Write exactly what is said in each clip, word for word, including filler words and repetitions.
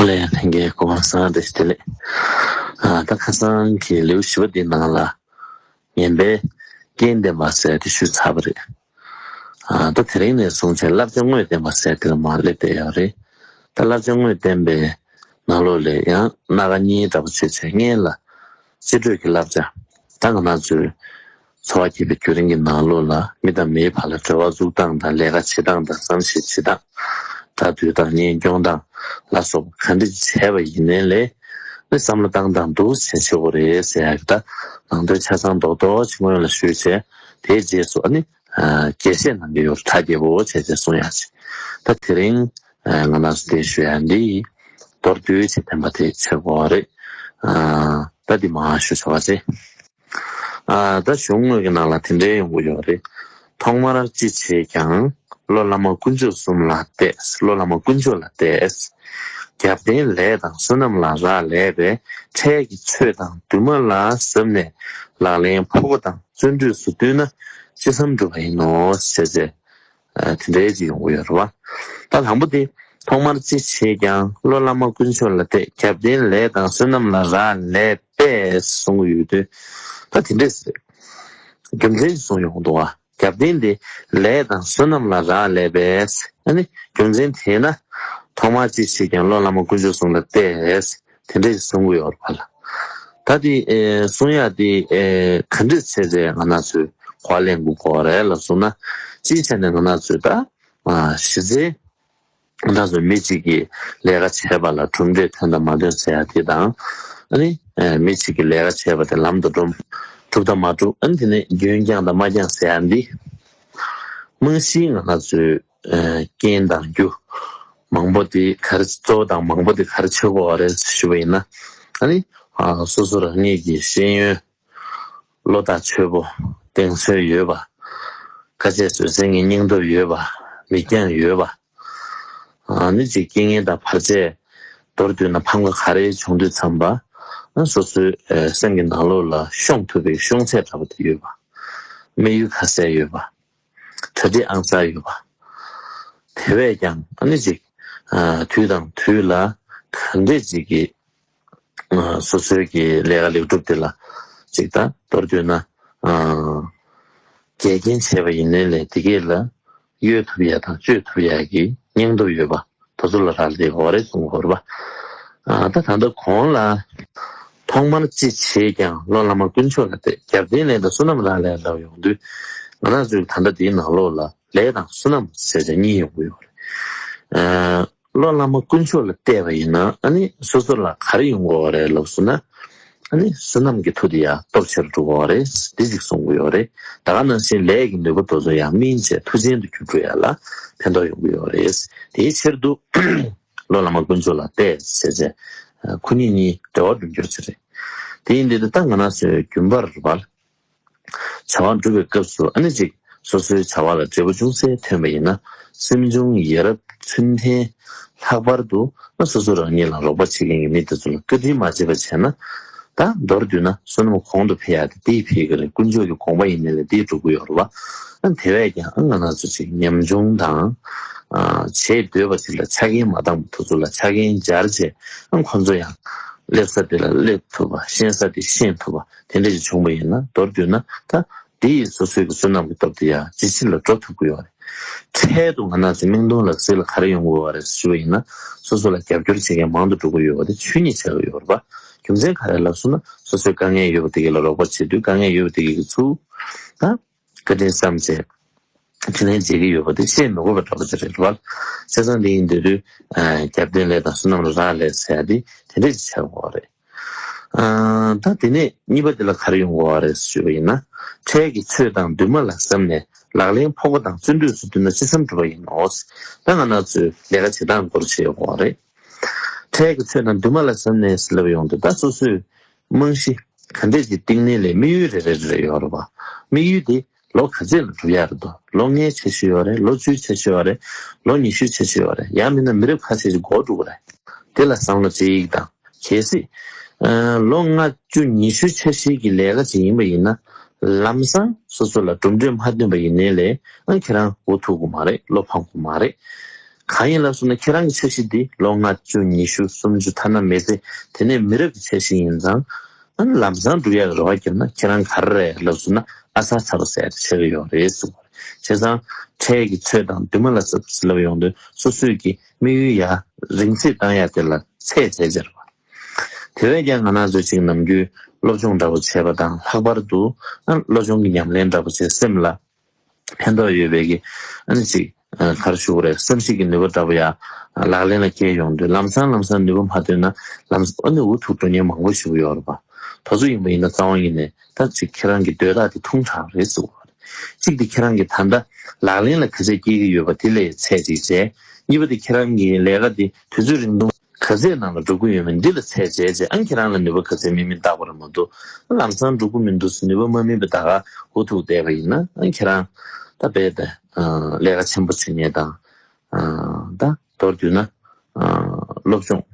ལས་ལྷན་རྒྱས་སྐུ་ཁམས་བཟང་། བདེ་ལེགས། ཨ་ད་ཁ་སང་གི་ལེའུ་བཞི་པ་འདིའི་ནང་ལ་ངན་པའི་རྐྱེན་བདེན་པ་ཟེར་དེ་ཞུས་ཚར་བ་རེད། ཨ་ད་དེ་རིང་ནས་བཟུང་བྱས་བསླབ་བྱ་དངོས་བསྟན་པ་ཟེར་དེ་ལ་མར་སླེབས་བསྡད་ཡོད་རེད། ད་བསླབ་བྱ་དངོས་བསྟན་པའི་ནང་ལོགས་ལས་ཡང་སྣ་ཁ་གཉིས་འདྲ་པོ་བྱས་བྱས་སྔོན་ལ་སྤྱི་འགྲོས་ཀྱི་བསླབ་བྱ། ད་ང་རང་ཚོའི་འཚོ་བ་སྐྱེལ་བའི་བརྒྱུད་རིམ་གྱི་ནང་ལོགས་ལ་མི་དང་མིའི་བར་ལ་འབྲེལ་བ་འཛུགས་སྟངས་དང་ལས་ཀ་བྱེད་སྟངས་དང་བསམ་གཞིག་བྱེད་སྟངས། དགྲ་འདུལ་སྟངས་གཉེན་སྐྱོང་སྟངས་ལ་སོགས་པ་ག་འདྲ་བྱས་པ་ཡིན་ནའི་ལས་ནི་བསམ་བློ་བཏང་སྟངས་འདུག་བྱས་བྱེད་དགོས་རེད་ཟེར་ཡག་གི་ད་ནང་དོན་ཆ་ཚང་རྡོག་རྡོག་ཅིག་སྔོན་ལ་ཞུས་བྱས་དེའི་རྗེས་སུ་ཨ་ནི་རྒྱས་བཤད་གནང་གི་ཡོད་རེད། ཐ་རྒྱས་པོ་བྱས་བྱས་གསུང་ཡག་ཅིག་ད་དེ་རིང་ང་རང་ཚོ་དེ་ཞུ་ཡག་འདི་མདོར་བསྡུས་བྱས་བསྟན་པ་དེ་བྱེད་དགོས་རེད། ད་འདི་མར་ཞུ་ཆོག་པ་བྱེད། ཨ་ད་གཞུང་དངོས་ཀྱི་ནང་ལ་དེ་འདྲའི་ཡོང་གི་ཡོད་རེད། ཐོག་མར་ཅི་བྱེད་ཀྱང་བློ་བླ་མ་དཀོན་མཆོག་གསུམ་ལ་གཏད། བློ་བླ་མ་དཀོན་མཆོག་ལ་གཏད། རྒྱབ་རྟེན་ལས་དང་བསོད་ནམས་ལ་རག་ལས་པས། འཕྲལ་གྱི་ཚོད་དང་འདུན་མ་ལ་གཟབ་ནས། ལག་ལེན་ཕོག་པ་དང་བརྩོན་འགྲུས་སུ་བསྟུན་ན་ཅི་བསམ་འགྲུབ་པ་ཡིན་ནོ་ཞེས་བྱས། དེ་འདྲའི་ཅིག་ཡོང་གི་ཡོད་རེད་བ། ད་དང་པོ་དེ་ཐོག་མར་ཅི་བྱེད་ཀྱང་བློ་བླ་མ་དཀོན་མཆོག་ལ་གཏད། རྒྱབ་རྟེན་ལས་དང་བསོད་ནམས་ལ་རག་ལས་པས་གསུང་གི་ཡོད་དུས། ད་དེ་འདྲས་རེད། རྒྱུ་མཚན་ཅིག་གསུངས་ཡོང་གི་འདུག་བ། རྒྱབ་རྟེན་དེ་ལས་དང་བསོད་ནམས་ལ་རག་ལས་པས། ཨ་ནི་རྒྱུ་མཚན་དེས་ན་ཐོག་མར་ཅི་བྱེད་ཀྱང་བློ་བླ་མ་དཀོན་མཆོག་གསུམ་ལ་གཏད། དེ་འདྲས་གསུང་གི་ཡོད་རེད་བ་ལ། ད་དེ་ཨེ་གསུང་ཡག་དེ་ཨེ་ག་འདྲས་བྱས་རྗེས་ང་རང་ཚོས་གོ་བ་ལེན་དགོས་ཀྱི་ཡོད་རེད་ལབ་སོང་ན། སྤྱིའི་ཆ་ནས་ང་རང་ཚོས་ད་ཨ་གཞི་རྩའི་ང་རང་ཚོས་མི་གཅིག་གིས་ལས་ཀ་བྱས་པ་ལ་གྲུབ་འབྲས་ཐོན་དང་མ་ཐོན་ཟེར་ཡག་དེ་དང་། ཨ་ནི་ཨེ་མི་གཅིག་གིས་ལས་ཀ་བྱས་པ་དེ་ལམ་དུ་འགྲོ་གྲུབ་དང་མ་གྲུབ། ཨ་ནི་དེ་ནས་རྒྱུན་བསྐྱངས་དང་མ་བསྐྱངས་ཟེར་ཡག་འདི་རྨང་གཞིའི་ང་རང་ཚོས་ཨ་རྐྱེན་དང་རྒྱུ་མང་པོ་དེ་ག་རེ་གཙོ་བོ་དང་མང་པོ་དེ་ག་རེ་ཆགས་ཀྱི་ཡོད་རེད་ཞུས་པ་ཡིན་ན། ཨ་ནི་ཨ་སོ་སོ་རང་ཉིད་ཀྱི་ཤེས་ཡོན་བློ་ཐག་ཆོད་པོ་གདེང་ཚོད་ཡོད་པ། དཀའ་སྤྱད་བཟོད་བསྲན་གྱི་སྙིང་སྟོབས་ཡོད་པ། མིག་རྒྱང་ཡོད་པ། ཨ་ནི་ཅིག་རྐྱེན་ངན་དང་བར་ཆད་མདོར་བསྡུས་ན་ཕམ་ཁ་ག་རེ་བྱུང་དུས་ཙམ་པ། ཨ་སོ་སོའི་ཨ་སེམས་ཀྱི་ནང་ལོགས་ལ་ཤོང་ཐུབ་པའི་ཤོང་ཚད་འདྲ་པོ་དེ་ཡོད་པ། དམིགས་ཡུལ་ཁ་གསལ་ཡོད་པ། གྲ་སྒྲིག་ཨང་གསར་ཡོད་པ། དེ་བས་ཀྱང་ཨ་ནི་ཅིག་ཨ་དུས་དང་དུས་ལ་ག་འདྲས་ཅིག་གི་ཨ་སོ་སོའི་གི་ལས་ཀ་ལེགས་གྲུབ་དེ་ལ་ཅིག་ད་མདོར་བསྡུས་ན་ཨ་འགལ་རྐྱེན་བྱས་པ་ཡིན་ནའི་ལས་དེ་གས་ལ་གཡོལ་ཐུབ་ཡ་དང་བཅོས་ཐུབ་ཡ་གི་སྙིང་སྟོབས་ཡོད་པ། དེ་ཚོ་ལ་རག་ལས་དགོས་རེད་གསུང་དགོས་རེད་པ། ཨ་ད་ད་ལྟ་གོང་ལ་ཐོག་མར་ཅི་བྱེད་ཀྱང་བློ་བླ་མ་དཀོན་མཆོག་ལ་གཏད། རྒྱབ་རྟེན་ལས་དང་བསོད་ནམས་རག་ལས་ལབ་ཡོང་དུས། ང་རང་ཚོའི་ད་ལྟ་དེའི་ནང་ལོགས་ལ་ལས་དང་བསོད་ནམས་ཟེར་བྱས་གཉིས་ཡོང་གི་ཡོད་རེད། ཨ་བློ་བླ་མ་དཀོན་མཆོག་ལ་གཏད་པ་ཡིན་ན་ཨ་ནི་སོ་སོ་ལ་ག་རེ་ཡོང་གི་ཡོད་རེད་ལབ་སོང་ན། ཨ་ནི་བསོད་ནམས་ཀྱི་མཐུ་དེ་ཡང་སྟོབས་ཆེར་འགྲོ་གི་ཡོད་རེད། འདི་ཅིག་གསུང་གི་ཡོད་རེད། ད་ག་ནང་བཞིན་ལས་ཀྱི་ནུས་པ་དེ་ཚོ་ཡང་སྨིན་བྱས་མཐུ་ཅན་དུ་འགྱུར་འགྲོ་ཡ་ལ་ཕན་ཐོགས་ཡོང་གི་ཡོད་རེད། དེའི་ཕྱིར་དུ། བློ་བླ་མ་དཀོན་མཆོག་ལ་གཏད་ཟེར་བྱས། ཁོ་གཉིས་གཉིས་འབྲེལ་བ་འགྲོ་རྒྱུ་ཅིག་རེད། དེ་ཡིན་དུས་ད་ང་རང་ཚོའི་རྒྱུན་པར་བར་བྱ་བ་སྒྲུབ་པའི་སྐབས་སུ་ཨ་ནི་ཅིག་སོ་སོའི་བྱ་བ་ལ་འབྲས་བུ་ཅུང་ཟད་ཐོན་པ་ཡིན་ན། སེམས་བྱུང་ཡ་རབས་ཚུལ་ལྡན། ལྷག་པར་དུ་ཨ་སོ་སོ་རང་ཉིད་ལ་རོགས་པ་བྱེད་མཁན་གྱི་མི་དེ་ཚོ་ལ་བཀའ་དྲིན་མ་བརྗེད་པ་བྱས་ན། ད་མདོར་བསྡུས་ན་བསོད་ནམས་གོང་དུ་འཕེལ་ཡག་དེ་དེས་འཕེལ་གྱི་རེད། དཀོན་མཆོག་གི་དགོངས་པ་ཡིན་ནའི་ལས་དེས་འགྲུབ་ཀྱི་ཡོད་རེད་བ། ཨ་དེ་བས་ཀྱང་ཨ་ང་རང་ཚོ་ཅིག་ཉམ་ཆུང་དང་། ཨ་བྱེད་འདོད་པ་ཅིག་ལ་ཆ་རྐྱེན་མ་འདང་པ་དེ་ཚོ་ལ་ཆ་རྐྱེན་སྦྱར་བྱས། ཨ་ཁོང་ཚོ་ཡང་སླེབས་ས་དེ་ལ་སླེབས་ཐུབ་པ། ཤེས་ས་དེ་ཤེས་ཐུབ་པ་དེ་འདྲ་ཅིག་བྱུང་པ་ཡིན་ན། མདོར་བསྡུས་ན་ད་དེ་ཡིས་སོ་སོའི་གི་བསོད་ནམས་ཀྱི་སྟོབས་དེ་ཡང་ཇེ་ཆེ་ལ་འགྲོ་ཐུབ་ཀྱི་ཡོད་རེད། འཕྲལ་དུ་ང་རང་ཚོའི་མིག་མཐོང་ལག་ཟིན་ལ་ག་རེ་ཡོང་གི་ཡོད་རེད་ཞུ་བ་ཡིན་ན། སོ་སོ་ལ་རྒྱབ་སྐྱོར་བྱེད་མཁན་མང་དུ་འགྲོ་གི་ཡོད་པ་དེ་ཆོས་ཉིད་ཆགས་ཀྱི་ཡོད་རེད་པ། རྒྱུ་མཚན་ག་རེ་ལབ་སོང་ན། སོ་སོའི་དཀའ་ངལ་ཡོད་པ་དེ་ག་ལ་རོགས་པ་བྱེད་དུས། དཀའ་ངལ་ཡོད་པ་དེ་ག་གི་ཚུར་ད་བཀའ་དྲིན་བསམ་བྱས་དྲིན་ལན་འཇལ་གྱི་ཡོད་པ་དེ་བཤད་མི་དགོས་པ་འདྲ་པོ་ཅིག་རེད་པ། བྱས་ཙང་དེ་ཡིན་དུས་རྒྱབ་རྟེན་ལས་དང་བསོད་ནམས་ལ་རག་ལས་ཟེར་ཡ་དེ་དེ་འདྲ་ཅིག་ཆགས་ཀྱི་ཡོད་རེད། ཨ་ད་དེ་ནས་གཉིས་པ་དེ་ལ་ག་རེ་ཡོང་གི་ཡོད་རེད་ཞུས་པ་ཡིན་ན། འཕྲལ་གྱི་ཚོད་དང་འདུན་མ་ལ་གཟབ་ནས། ལག་ལེན་ཕོག་པ་དང་བརྩོན་འགྲུས་སུ་བསྟུན་ན་ཅི་བསམ་འགྲུབ་པ་ཡིན་ནོ། ད་ང་རང་ཚོའི་ལས་ཀ་བྱེད་སྟངས་སྐོར་བྱེད་ཡོང་གི་ཡོད་རེད། འཕྲལ་གྱི་ཚོད་དང་འདུན་མ་ལ་གཟབ་ནས་ལབ་ཡོང་དུས། ད་སོ་སོའི་རྨང་གཞི་ག་འདྲས་ཀྱི་བཏིང་ནའི་ལས་དམིགས་ཡུལ་རེ་རེ་རེ་རེ་ཡོད་རེད་པ། དམིགས་ཡུལ་དེ་ལོ་ག་ཚོད་ལ་འགྲུབ་ཡག་རེད་འདུག་ལོ་ལྔའི་འཆར་གཞི་ཡོད་རེད། ལོ་བཅུའི་འཆར་གཞི་ཡོད་རེད། ལོ་ཉི་ཤུའི་འཆར་གཞི་ཡོད་རེད། ཡང་མིན་ན་མི་རབས་ཁ་ཤས་ཤིག་འགོར་འགྲོ་གི་རེད། དེ་ལ་བསམ་བློ་བྱེད་ཡིག་དང་། གལ་སྲིད། ཨ་ལོ་ལྔ་བཅུ་ཉི་ཤུ་འཆར་གཞིའི་གི་ལས་ཀ་ཅིག་ཡིན་པ་ཡིན་ན། ལམ་སང་སོ་སོ་ལ་གྲུབ་འབྲས་མ་ཐོན་པ་ཡིན་ནའི་ལས། ཨ་ཁྱེད་རང་འུ་ཐུག་གི་མ་རེད། བློ་ཕམ་གི་མ་རེད། གང་ཡིན་ལབ་སོང་ན་ཁྱེད་རང་གི་འཆར་གཞི་འདི་ལོ་ལྔ་བཅུ་ཉི་ཤུ་སུམ་ཅུ་ཐ་ན་མི་ཚེ་དེ་ནས་མི་རབས་ཀྱི་འཆར་གཞི་ཡིན་ཙང་། ཨ་ནི་ལམ་སང་འགྲུབ་ཡག་གི་རེ་བ་བརྒྱབ་ན་ཁྱེད་རང་ག་རེ་རེད་ལབ་སོང་ན་ཨ་གསར་ཚ་བ་ཟེར་ཡག་དེ་ཆགས་ཀྱི་ཡོད་རེད་གསུངས་པ་རེད། བྱས་ཙང་འཕྲལ་གྱི་ཚོད་དང་འདུན་མ་ལ་སོགས་ལབ་ཡོང་དུས་སོ་སོས་ཀྱི་དམིགས་ཡུལ་ཡ་རིང་ཚད་བཏང་ཡག་དེ་ལ་ཚད་བྱས་བྱས་རེད་པ། དེ་བས་ཀྱང་ང་རང་ཚོས་ཅིག་ནམ་རྒྱུན་སློབ་སྦྱོང་འདྲ་པོ་བྱས་པ་དང་ལྷག་པར་དུ་ཨ་སློབ་སྦྱོང་གི་ཉམས་ལེན་འདྲ་པོ་བྱས་སེམས་ལ་ཕན་ཐོགས་ཡོད་པའི་གི་ཨ་ནི་ཅིག་ཨ་ག་རེ་ཞུ་དགོས་རེད། བསམ་གཞིག་གི་ནུས་པ་འདྲ་པོ་ཡ་ལག་ལེན་ལ་བསྐྱལ་ཡོང་དུས་ལམ་སང་ལམ་སང་ནུས་པ་མ་ཐོན་ན་ལམ་སང་ཨ་ནི་འུ་ཐུག་འགྲོ་མཁན་མང་པོ་ཞིག་ཡོད་རེད་པ། དེ་ཚོ་ཡིན་པ་ཡིན་ན་རྩ་བ་ཉིད་ནས་ད་ཅིག་ཁྱེད་རང་གི་འདོད་ཐག་དེ་ཐུང་དྲགས་རེད་གསུངས་པ་རེད། གཅིག་དེ་ཁྱེད་རང་གི་ད་ལྟ་ལག་ལེན་ལ་ག་ཚད་བསྐྱལ་གྱི་ཡོད་པ་དེ་ལ་ཚད་ཅིག་བྱས། གཉིས་པ་དེ་ཁྱེད་རང་གི་ལས་ཀ་དེ་དུས་ཚོད་རིང་ཐུང་ག་ཚད་ནང་ལ་འགྲོ་གི་ཡོད་མེད་འདི་ལ་ཚད་བྱས་བྱས། ཨ་ཁྱེད་རང་ལ་ནུས་པ་ག་ཚད་སྨིན་མིན་བལྟ་དགོས་རེད་མ་གཏོགས། ལམ་སང་འགྲོ་གི་མི་འདུག་ཟེར་ནུས་པ་མ་སྨིན་པའི་ད་ག་འུ་ཐུག་བསྡད་པ་ཡིན་ན། ཨ་ཁྱེད་རང་ད་རྦད་དེ་ལས་ཀ་ཆེན་པོ་བྱེད་མཁན་དང་། ད་མདོར་བསྡུས་ན་སློབ་སྦྱོང་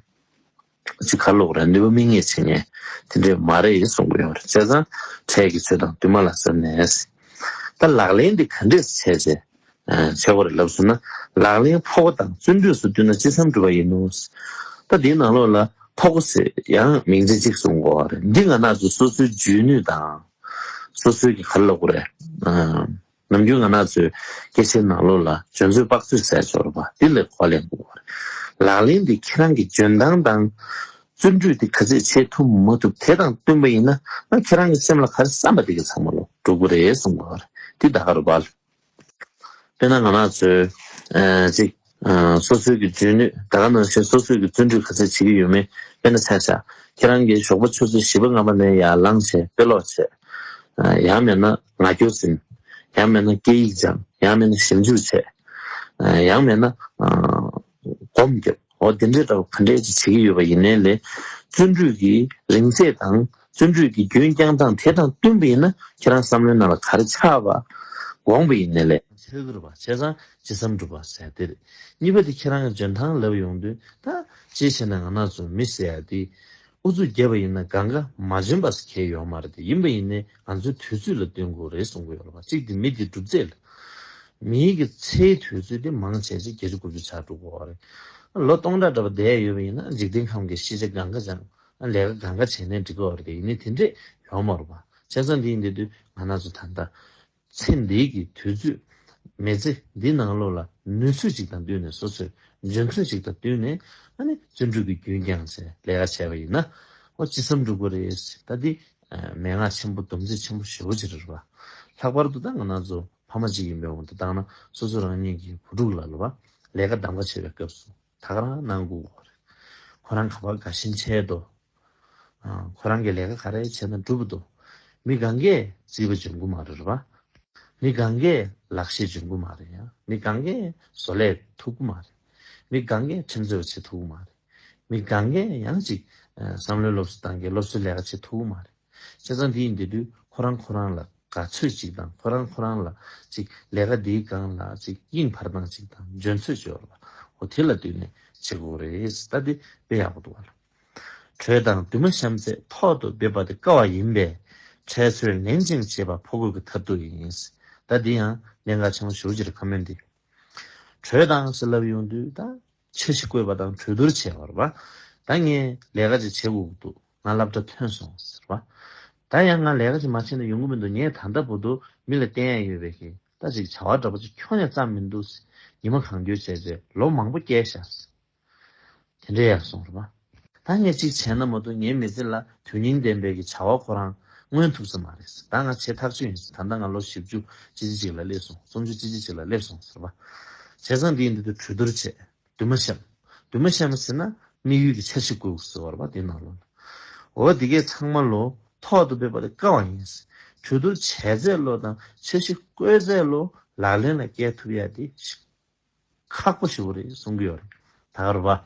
ཅིག་ག་ལོག་རེད། ནུས་པ་སྨིན་མཁན་བྱེད་མཁན་དེ་འདྲས་མ་རེད་གསུང་གི་ཡོད་རེད། བྱས་ཙང་འཕྲལ་གྱི་ཚོད་དང་འདུན་མ་ལ་སོགས་ནས། ད་ལག་ལེན་འདི་ག་འདྲས་བྱས་བྱས། བྱེད་དགོས་རེད་ལབ་སོང་ན། ལག་ལེན་ཕོག་པ་དང་བརྩོན་འགྲུས་སུ་བསྟུན་ན་ཅི་བསམ་འགྲུབ་པ་ཡིན་ནོ། ད་འདིའི་ནང་ལོགས་ལ་ཕོག་པ་ཟེར་ཡང་མིང་ཚིག་གཅིག་གསུང་དགོས་པ་རེད། འདི་ང་རང་ཚོ་སོ་སོའི་འཇོན་ནུས་དང་། སོ་སོའི་གི་ག་རེ་ལབ་དགོས་རེད། ནམ་རྒྱུན་ང་རང་ཚོའི་སྐད་ཆའི་ནང་ལོགས་ལ་འཇོན་ཚོད་དཔག་ཚོད་ཟེར་ཡག་ཡོད་རེད་པ། འདི་ལ་གོ་ལེན་དགོས་པ་རེད། ལག་ལེན་འདི་ཁྱེད་རང་གི་འཇོན་ཐང་དང་། བརྩོན་འགྲུས་དེ་ག་ཚད་བྱེད་ཐུབ་མ་ཐུབ་དེ་དང་བསྟུན་པ་ཡིན་ན། ཨ་ཁྱེད་རང་གི་སེམས་ལ་ག་རེ་བསམ་པ་དེ་གི་ཚང་མ་ལོ་འགྲུབ་ཀྱི་རེད་གསུང་གི་ཡོད་རེད། འདི་ད་ག་རེད་པ། དཔེར་ན་ང་རང་ཚོས་ཨ་ཅིག་ཨ་སོ་སོའི་གི་འཇོན་ནུས་ད་ག་ནང་བཞིན་སོ་སོའི་གི་བརྩོན་འགྲུས་ག་ཚད་བྱེད་ཀྱི་ཡོད་མེད་དཔེར་ན་ཆ་བཞག་ཁྱེད་རང་གིས་ཞོགས་པ་ཆུ་ཚོད་བཞི་པ་ལྔ་པ་ནས་ཡར་ལངས་བྱས་དཔེ་ཀློག་བྱས། ཨ་ཡང་མེད་ན་ངག་རྒྱུན་འཛིན། ཡང་མེད་ན་སྐད་ཡིག་སྦྱང་། ཡང་མེད་ན་ཞིབ་འཇུག་བྱས། ཨ་ཡང་མེད་ན་ཨ་སྒོམ་རྒྱབ། འོ་དེ་འདྲའི་འདྲ་བ་ག་འདྲས་ཅིག་བྱེད་ཀྱི་ཡོད་པ་ཡིན་ནའི་ལས། བརྩོན་འགྲུས་ཀྱི་རིང་ཚད་དང་བརྩོན་འགྲུས་ཀྱི་རྒྱུན་བསྐྱངས་སྟངས་དེ་དང་བསྟུན་པ་ཡིན་ན་ཁྱེད་རང་བསམ་བློའི་ནང་ལ་ག་རེ་ཆགས་པ་འོངས་པ་ཡིན་ནའི་ལས། ཆགས་ཀྱི་རེད་པ། བྱས་ཙང་ཅི་བསམ་འགྲུབ་པ་ཟེར་དེ་རེད། གཉིས་པ་དེ་ཁྱེད་རང་གི་འཇོན་ཐང་ལབ་ཡོང་དུས་ད་ཅིའི་ཕྱིར་ན་ང་རང་ཚོ་མི་ཟེར་ཡ་དེ་ཨུ་ཚུགས་བརྒྱབ་པ་ཡིན་ན་གང་ག་མ་འཇོན་པ་ཟེར་གང་ཡང་ཡོད་མ་རེད་དེ། ཡིན་པ་ཡིན་ནའི་ང་ཚོའི་དུས་ཚོད་ལ་བསྟུན་དགོས་རེད་གསུང་གི་ཡོད་རེད་པ། གཅིག་དེ་མི་དེ་གྲུབ་ཚད་ལ། མིའི་གི་ཚེའི་དུས་ཚོད་དེ་མང་ཆེ་ཆེ་བརྒྱད་ཅུ་དགུ་བཅུ་ཆགས་འགྲོ་གི་ཡོད་རེད། ལོ་སྟོང་ཕྲག་འདྲ་པོ་བསྡད་ཡོད་པ་ཡིན་ན་འཇིག་རྟེན་ཁམས་ཀྱི་ཤེས་བྱ་གང་ག་སྦྱངས། ལས་ཀ་གང་ག་བྱས་ནའི་འགྲིག་གི་ཡོད་རེད་དེ། ཡིན་ནའི་དེ་འདྲས་ཡོད་མ་རེད་པ། བྱས་ཙང་དེ་ཡིན་དུས་ང་རང་ཚོ་ད་ལྟ་ཚེ་འདིའི་གི་དུས་ཚོད་མི་ཚེ་འདི་ནང་ལོགས་ལ་ནུས་ཚོད་ཅིག་དང་བསྟུན་ནས་སོ་སོའི་འཇོན་ཚོད་ཅིག་དང་བསྟུན་ནས་ཨ་ནི་བརྩོན་འགྲུས་ཀྱི་རྒྱུན་བསྐྱངས་བྱས་ལས་ཀ་བྱས་པ་ཡིན་ན་ཨོ་ཅི་བསམ་འགྲུབ་ཀྱི་རེད། ད་འདི་མན་ངག་ཆེན་པོ་སྡོམ་རྩིས་ཆེན་པོ་ཞེ་པོ་ཅིག་རེད་པ། ལྷག་པར་དུ་ད་ང་རང་ཚོ་ཕ་མ་གཅིག་ཡིན་པའི་དབང་དུ་བཏང་ན་སོ་སོ་རང་ཉིད་ཀྱི་བུ་ཕྲུག་ལ་ལ་བ་ལས་ཀ་གདམ་ག་བྱེད་པའི་སྐབས་སུ་ད་ག་རང་གནང་དགོས་ཀྱི་ཡོད་རེད། ཁོ་རང་ག་པར་དགའ་ཞེན་ཆེ་དོ། ཨ་ཁོ་རང་གིས་ལས་ཀ་ག་རེ་བྱས་ན་འགྲུབ་དོ། མི་གང་གས་རྩིས་པ་འཇོན་གྱི་མ་རེད་པ། མི་གང་གས་ལག་ཤེས་འཇོན་གྱི་མ་རེད་ཡ། མི་གང་གས་བཟོ་ལས་ཐུབ་ཀྱི་མ་རེད། མི་གང་གས་ཁྲིམས་རྩོད་པ་བྱེད་ཐུབ་ཀྱི་མ་རེད། མི་གང་གས་ཡང་ཅིག་ཨ་བསམ་བློའི་སློབ་གསོ་གཏོང་མཁན་སློབ་གསོའི་ལས་ཀ་བྱེད་ཐུབ་ཀྱི་མ་རེད། བྱས་ཙང་དེ་ཡིན་དུས་ཁོ་རང་ཁོ་རང་ལ་དགའ་ཚོད་ཅིག་དང་ཁོ་རང་ཁོ་རང་ལ་ཅིག་ལས་ཀ་འདིའི་སྒང་ལ་ཅིག་སྙིང་བར་ཐག་ཅིག་དང་འཇོན་ཚོད་ཅིག་ཡོད་རེད་པ། འོ་དེ་ལ་བསྟུན་ནས་བྱེད་དགོས་རེད། ད་འདི་དཔེ་ཡག་པོ་འདུག་བ་ལ། གྲོས་དང་འདུན་མ་བཤམས་ཚད་ཐོག་ཏུ་འབེབས་པ་དེ་དཀའ་བ་ཡིན་པས་འཕྲལ་ཚོད་ལེན་ཅིང་བྱེད་པ་ཕོ་རྒོད་ཀྱི་མཐར་ཐུག་ཡིན། ད་འདི་ཡང་གནད་འགག་ཆེན་པོ་ཞེ་པོ་ཅིག་རེད། ཁ་སྨོན་འདི། གྲོས་དང་ཟེར་ལབ་ཡོང་དུས་ད་འཆར་གཞི་བཀོད་པ་དང་གྲོས་བསྡུར་བྱས་པ་རེད་པ། ད་ངས་ལས་ཀ་ཅིག་བྱེད་དགོས་ཀྱི་འདུག་ང་སློབ་གྲྭ་ཐོན་སོང་ཟེར་བ། ད་ཡང་ང་ལས་ཀ་ཅིག་མ་བྱས་ན་ཡོང་གི་མི་འདུག་ངས་ད་ལྟ་བར་དུ་མི་ལ་བསྟན་ཡ་ཡོད་པའི་གི་ད་ཅིག་བྱ་བ་འདྲ་པོ་ཅིག་ཁྱོན་ནས་བརྩམས་མི་འདུག་ཉི་མ་གང་འཁྱོལ་བྱས་རྗེས་ལོ་མང་པོ་བསྐྱལ་ཤག་དེ་འདྲ་ཡང་གསུངས་རེད་པ། ད་ངས་ཅིག་བྱས་ན་མ་གཏོགས་ངའི་མི་ཚེ་ལ་དོན་སྙིང་ལྡན་པའི་གི་བྱ་བ་ཁོ་རང་མངོན་ཐུབ་ས་མ་རེད། ད་ང་བྱེད་ཐག་ཆོད་ཡིན། ད་ལྟ་ང་ལོ་བཞི་བཅུ་ཅི་ཅི་ཅིག་ལ་སླེབས་སོང་། སུམ་ཅུ་ཅི་ཅི་ཅིག་ལ་སླེབས་སོང་ཟེར་བ། བྱས་ཙང་འདི་ཡིན་དུས་གྲོས་བསྡུར་བྱས། འདུན་མ་བཤམས། འདུན་མ་བཤམས་ཟེར་ན་དམིགས་ཡུལ་གྱི་འཆར་གཞི་བཀོད་དགོས་ཟེར་བ་རེད་པ། དེ་ནང་ལོགས་ལ། འོ་དེ་གས་ཚང་མ་ལོ་ཐོག་ཏུ་འབེབས་པ་དེ་དཀའ་བ་ཡིན། གྲོས་བསྡུར་བྱས་ཚད་ལོ་དང་འཆར་གཞི་བཀོད་ཚད་ལོ་ལག་ལེན་ལ་བསྐྱལ་ཐུབ་ཡ་དེ་ཁག་པོ་ཞེ་པོ་རེད་གསུང་གི་ཡོད་རེད། ད་ག་རེད་པ།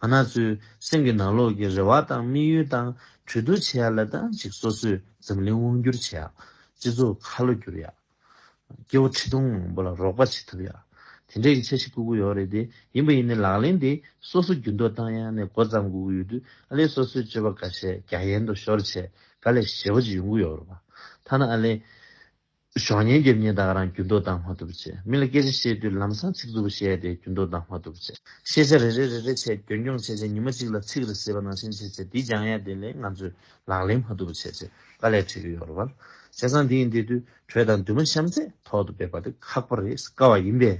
ང་རང་ཚོའི་སེམས་ཀྱི་ནང་ལོགས་ཀྱི་རེ་བ་དང་དམིགས་ཡུལ་དང་གྲོས་བསྡུར་བྱེད་ཡ་ལ་ད་ཅིག་སོ་སོས་འཛམ་གླིང་དབང་བསྒྱུར་བྱེད་ཡ། སྤྱི་ཚོགས་ཁ་ལོ་བསྒྱུར་ཡ། སྐྱེ་བོ་ཁྲི་སྟོང་མང་པོ་ལ་རོགས་པ་བྱེད་ཐུབ་ཡ། དེ་འདྲའི་གི་འཆར་གཞི་བཀོད་ཀྱི་ཡོད་རེད་དེ། ཡིན་པ་ཡིན་ནའི་ལག་ལེན་དེ་སོ་སོ་འགྱུར་ལྡོག་བཏང་ཡ་ནས་འགོ་བརྩམས་དགོས་ཀྱི་ཡོད་དུས་ཨ་ལས་སོ་སོའི་སྤྱོད་པ་འགའ་ཤས་རྒྱ་ཡན་དུ་ཤོར་བྱས་དཀའ་ལས་ཞེ་པོ་ཅིག་ཡོང་གི་ཡོད་རེད་པ། ཐ་ན་ཨ་ལས་ གཞོགས་བརྙན་རྒྱབ་མཁན་ད་ག་རང་འགྱུར་ལྡོག་བཏང་མ་ཐུབ་པ་བྱས། མི་ལ་སྐད་ཆ་བཤད་དུས་ལམ་སང་ཚིག་རྩུབ་པོ་བཤད་ཡ་དེ་འགྱུར་ལྡོག་བཏང་མ་ཐུབ་པ་བྱས། ཤེས་བྱ་རེ་རེ་རེ་རེ་བྱས་རྒྱུན་འཁྱོངས་བྱས་བྱས་ཉི་མ་གཅིག་ལ་ཚིག་རེ་ཟེར་བ་ནང་བཞིན་བྱས་བྱས་འདི་སྦྱང་ཡ་དེ་ལས་ང་ཚོས་ལག་ལེན་མ་ཐུབ་པ་བྱས་བྱས་དཀའ་ལས་འཕྲད་ཀྱི་ཡོད་རེད་བ། བྱས་ཙང་འདི་ཡིན་དུས་དུས་དྲོད་དང་འདུན་མ་གཤམ་ཚད་ཐོག་ཏུ་འབེབས་པ་དེ་ཁག་པོ་རེད། དཀའ་བ་ཡིན་པས།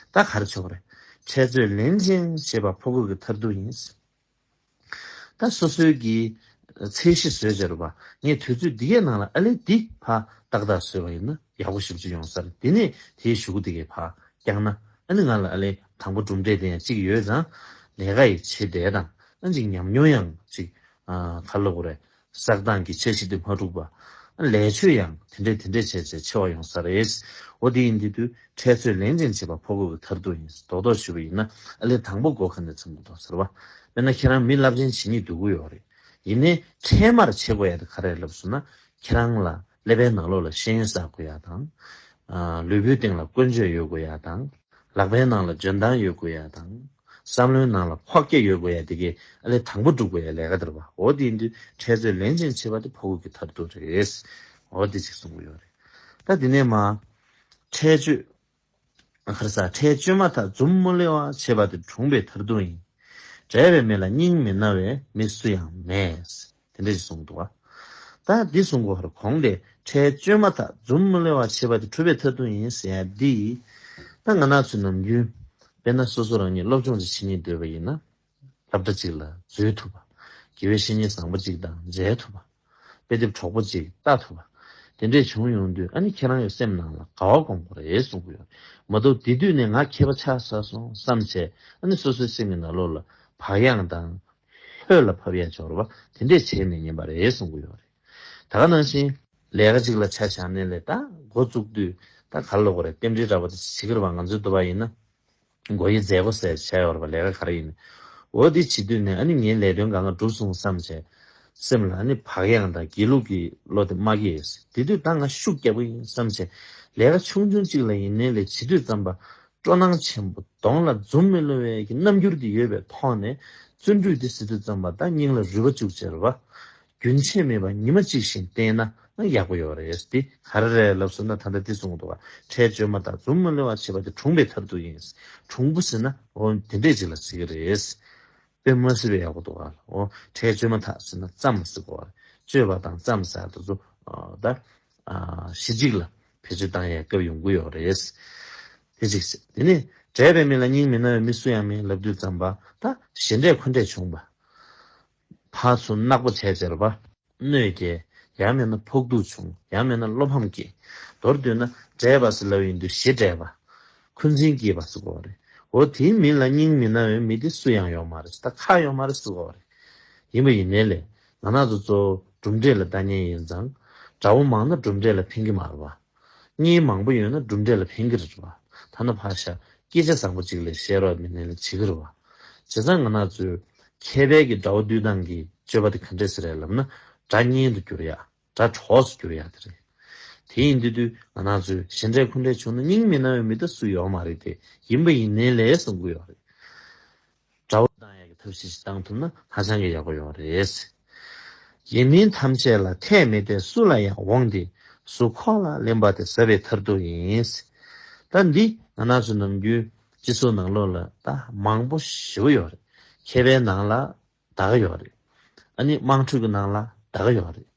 ད་ག་རེ་བྱེད་དགོས་རེད། འཕྲལ་རྩོད་ལན་ཅན་བྱེད་པ་ཕོ་རྒོད་ཀྱི་མཐར་ཐུག་ཡིན། ད་སོ་སོའི་གི་ཚད་གཞི་བཟོས་བྱས་རེད་བ། ངས་དུས་ཚོད་འདི་གའི་ནང་ལ་ཨ་ལེ་འདི་ཕར་ཏག་ཏག་བཟོས་པ་ཡིན་ན་ཡག་པོ་ཞེ་པོ་ཅིག་ཡོང་ས་རེད། དེ་ནས་དེའི་གཞུག་གུ་འདི་གའི་ཕར་བསྐྱངས་ན་ཨ་ནི་ང་ལ་ཨ་ལེ་དང་པོ་གྲུབ་འབྲས་དེ་ཡང་གཅིག་ཡོད་ཙང་ལས་ཀ་ཡི་བྱེད་བསྡད་དང་ཨ་ཅིག་ཉམས་མྱོང་ཡང་ཅིག་ཨ་ག་ལབ་དགོས་རེད། བསགས་སྟངས་ཀྱི་འཆར་གཞི་དེ་མ་འཁྲུགས་པ། ལས་ཆོད་ཡང་དེ་འདྲས་དེ་འདྲས་བྱས་བྱས་ཆེ་བ་ཡོང་ས་རེད། འོ་དེ་ཡིན་དུས་དུས་འཕྲལ་རྩོད་ལན་ཅན་བྱེད་པ་ཕོ་རྒོད་ཀྱི་མཐར་ཐུག་ཡིན། རྡོག་རྡོག་ཞུ་བ་ཡིན་ན་ཨ་ལེ་དང་པོ་སྒོ་ཁ་ནས་ཚང་གི་འདུག་ཟེར་བ། དཔེར་ན་ཁྱེད་རང་མི་རླབས་ཆེན་བྱེད་སྙིང་འདོད་ཀྱི་ཡོད་རེད། ཡིན་ནའི་འཕྲལ་མར་བྱེད་དགོས་ཡ་དེ་ག་རེ་ལབ་སོང་ན་ཁྱེད་རང་ལ་ཀླད་པའི་ནང་ལོགས་ལ་ཤེས་ཡོན་བསགས་དགོས་ཡ་དང་། ལུས་པོའི་སྟེང་ལ་ཀུན་སྤྱོད་ཡོད་དགོས་ཡ་དང་། ལག་པའི་ནང་ལ་འཇོན་ཐང་ཡོད་དགོས་ཡ་དང་། བསམ་བློའི་ནང་ལ་ཁོག་རྒྱ་ཡོད་དགོས་ཡ་དེ་གས་ཨ་ལེ་དང་པོ་སྒྲུབ་དགོས་ཡ་ལས་ཀ་དེ་རེད་བ། འོ་དེ་ཡིན་དུས་འཕྲལ་རྩོད་ལན་ཅན་བྱེད་པ་དེ་ཕོ་རྒོད་ཀྱི་མཐར་ཐུག་རེད། འོ་དེ་ཅིག་གསུང་གི་ཡོད་རེད། ད་དེ་ནས་མ། འཕྲལ་བཅོས། ཁར་ས་འཕྲལ་བཅོས་མ་ཐག་འཛུམ་མོ་ལེ་བ་བྱེད་པ་དེ་གྲུང་པའི་མཐར་ཐུག་ཡིན། འབྲས་བའི་མི་ལ་སྙིང་མི་ན་བའི་མི་སུ་ཡང་མེད། དེ་འདྲ་ཞིག་གསུངས་འདུག་བ། ད་འདི་གསུང་གོ་བར་གོང་དེ་འཕྲལ་བཅོས་མ་ཐག་འཛུམ་མོ་ལེ་བ་བྱེད་པ་དེ་གྲུབ་པའི་མཐར་ཐུག་ཡིན་ཟེར་ཡ་འདི། ད་ང་རང་ཚོ་ནམ་རྒྱུན། དཔེར་ན་སོ་སོ་རང་ཉིད་སློབ་སྦྱོང་ཅིག་བྱེད་སྙིང་འདོད་པ་ཡིན་ན། སློབ་གྲྭ་གཅིག་ལ་འཛུལ་ཐུབ་པ། དགེ་བའི་བཤེས་གཉེན་བཟང་པོ་གཅིག་དང་མཇལ་ཐུབ་པ། དཔེ་དེབ་གྲོགས་པོ་གཅིག་ལྟ་ཐུབ་པ། དེ་འདྲས་བྱུང་ཡོང་དུས་ཨ་ནི་ཁྱེད་རང་གི་སེམས་ནང་ལ་དགའ་བ་སྒོམ་དགོས་རེད་གསུང་གི་ཡོད། མ་གཏོགས་དེ་དུས་ནས་ང་མཁས་པ་ཆགས་ཚར་སོང་བསམ་བྱས་ཨ་ནི་སོ་སོའི་སེམས་ཀྱི་ནང་ལོགས་ལ་བག་ཡངས་དང་། ལྷོད་ལ་ཕབ་ཡ་སྦྱོར་བ་དེ་འདྲས་བྱས་མི་ཉན་པ་རེད་གསུང་གི་ཡོད་རེད། ད་ག་ནང་བཞིན་ལས་ཀ་གཅིག་ལ་ཆ་བཞག་ནས་ལས་ད་འགོ་བཙུགས་དུས་ད་ག་ལ་དགོས་རེད། རྟེན་འབྲེལ་འདྲ་བ་དེ་བྱེད་ཀྱི་རེད་བ། ང་ཚོའི་འདོད་པ་ཡིན་ན། འགོ་ཡི་མཛད་སྒོ་ཟེར་བྱས་ཡོད་རེད་པ། ལས་ཀ་ག་རེ་ཡིན། འོ་དེ་བྱེད་དུས་ནས་ཨ་ནི་ངའི་ལས་དོན་གང་ག་འགྲུབ་སོང་བསམ་བྱས། སེམས་ལ་ཨ་ནི་བག་ཡངས་དང་སྒྱིད་ལུག་གི་བློ་དེ་མ་སྐྱེས། དེ་དུས་ད་ང་ཤུགས་རྒྱག་གི་ཡིན་བསམ་བྱས། ལས་ཀ་ཆུང་ཆུང་གཅིག་ལ་ཡིན་ནའི་ལས་བྱེད་དུས་ཙམ་པ། སྤྲོ་སྣང་ཆེན་པོ་གདོང་ལ་འཛུམ་མི་ལོ་བའི་གི་རྣམ་འགྱུར་དེ་ཡོད་པའི་ཐོག་ནས། བརྩོན་འགྲུས་དེ་ཟེར་དུས་ཙམ་པ་ད་སྙིང་ལ་རུས་པ་བཅུག་བྱས་རེད་པ། རྒྱུན་ཆད་མེད་པར་ཉི་མ་གཅིག་བཞིན་བསྟེན་ན་ཡག་པོ་ཡོད་རེད། དེ་ག་རེ་རེད་ལབ་སོང་ན་ད་ལྟ་འདི་གསུངས་འདུག་ག་འཕྲལ་བཅོས་མ་ཐག་འཛུམ་མ་ལེ་བ་བྱེད་པ་དེ་གྲུང་པའི་མཐར་ཐུག་ཡིན། གྲུང་པོ་ཟེར་ན་འོ་དེ་འདྲས་ཅིག་ལ་ཟེར་གི་རེད། དཔེ་མ་སྲིད་པའི་ཡག་པོ་འདུག་ག་འོ་འཕྲལ་བཅོས་མ་ཐག་ཟེར་ན་བརྩམས་ཟེར་གོ་བ་རེད། བཅོས་པ་དང་བརྩམས་ཟེར་དེ་ཚོ་ད་གཞི་གཅིག་ལ་བེད་སྤྱོད་བཏང་ཡའི་སྐབས་ཡོང་གི་ཡོད་རེད། དེ་གཅིག་ཟེར། དེ་ནས་འབྲས་པའི་མི་ལ་སྙིང་མི་ན་བའི་མི་སུ་ཡང་མེད་ལབ་དུས་ཙམ་པ་ད་ཞེ་འགྲས་འཁོན་འགྲས་བྱུང་བ། ཕར་ཚུར་ནག་པོ་བྱས་བྱས་རེད་པ། གནོད་སྐྱེལ། ཡང་མིན་ན་ཕོག་ཐུག་བྱུང་། ཡང་མིན་ན་བློ་ཕམ་སྐྱེས། མདོར་བསྡུས་ན་འབྲས་པ་ཟེར་ལབ་ཡོང་དུས་ཞེ་འགྲས་པ། འཁོན་འཛིན་སྐྱེས་པ་ཟེར་དགོས་པ་རེད། འོ་དེའི་མི་ལ་སྙིང་མི་ན་བའི་མི་དེ་སུ་ཡང་ཡོད་མ་རེད། ད་ཁ་ཡོད་མ་རེད་ཟེར་དགོས་པ་རེད། ཡིན་པ་ཡིན་ནའི་ལས་ང་རང་ཚོ་གཙོ་བོ་གྲུབ་འབྲས་ལ་ལྟ་མཁན་ཡིན་ཙང་། དགྲ་བོ་མང་ན་གྲུབ་འབྲས་ལ་ཕན་གྱི་མ་རེད་པ། གཉེན་མང་པོ་ཡོད་ན་གྲུབ་འབྲས་ལ་ཕན་གྱི་རེད་པ། ཐ་ན་ཕར་བཞག་སྐད་ཆ་བཟང་པོ་གཅིག་ལས་བཤད་རོགས་མི་ནས་ལས་བྱེད་ཀྱི་རེད་པ། བྱས་ཙང་ང་རང་ཚོའི་མཁས་པའི་གི་དགྲ་བོ་བསྡུས་སྟངས་ཀྱི་སྤྱོད་པ་དེ་ག་འདྲས་ཟེར་རེད་ལབ་ན་དགྲ་གཉེན་དུ་གྱུར་ཡ། དགྲ་གྲོགས་སུ་གྱུར་ཡ་དེ་རེད། དེ་ཡིན་དུས་དུས་ང་རང་ཚོས་ཞེ་འགྲས་འཁོན་འགྲས་བྱུང་ན་སྙིང་མི་ན་བའི་མི་དེ་སུ་ཡོད་མ་རེད་དེ། ཡིན་པ་ཡིན་ནའི་ལས་གསུང་གི་ཡོད་རེད། དགྲ་བོ་བཏང་ཡག་གི་ཐབས་ཤེས་ཤིག་བཏང་ཐུབ་ན་ཧ་ཅང་གི་ཡག་པོ་ཡོད་རེད། ཡིན་མིན་ཐམས་ཅད་ལ་ཐད་མི་དད་སུ་ལ་ཡང་འོང་སྟེ། གཟུགས་ཁོག་ལ་ལེན་པ་དེ་ཟ་བའི་མཐར་ཐུག་ཡིན། ད་འདི་ང་རང་ཚོ་ནམ་རྒྱུན་སྤྱི་ཚོགས་ནང་ལོགས་ལ་ད་མང་པོ་ཞེ་པོ་ཡོད་རེད། མཁས་པའི་ནང་ལ་ད་ག་ཡོད་རེད། ཨ་ནི་དམངས་ཁྲོད་ཀྱི་ནང་ལ་ད་ག་ཡོད་རེད།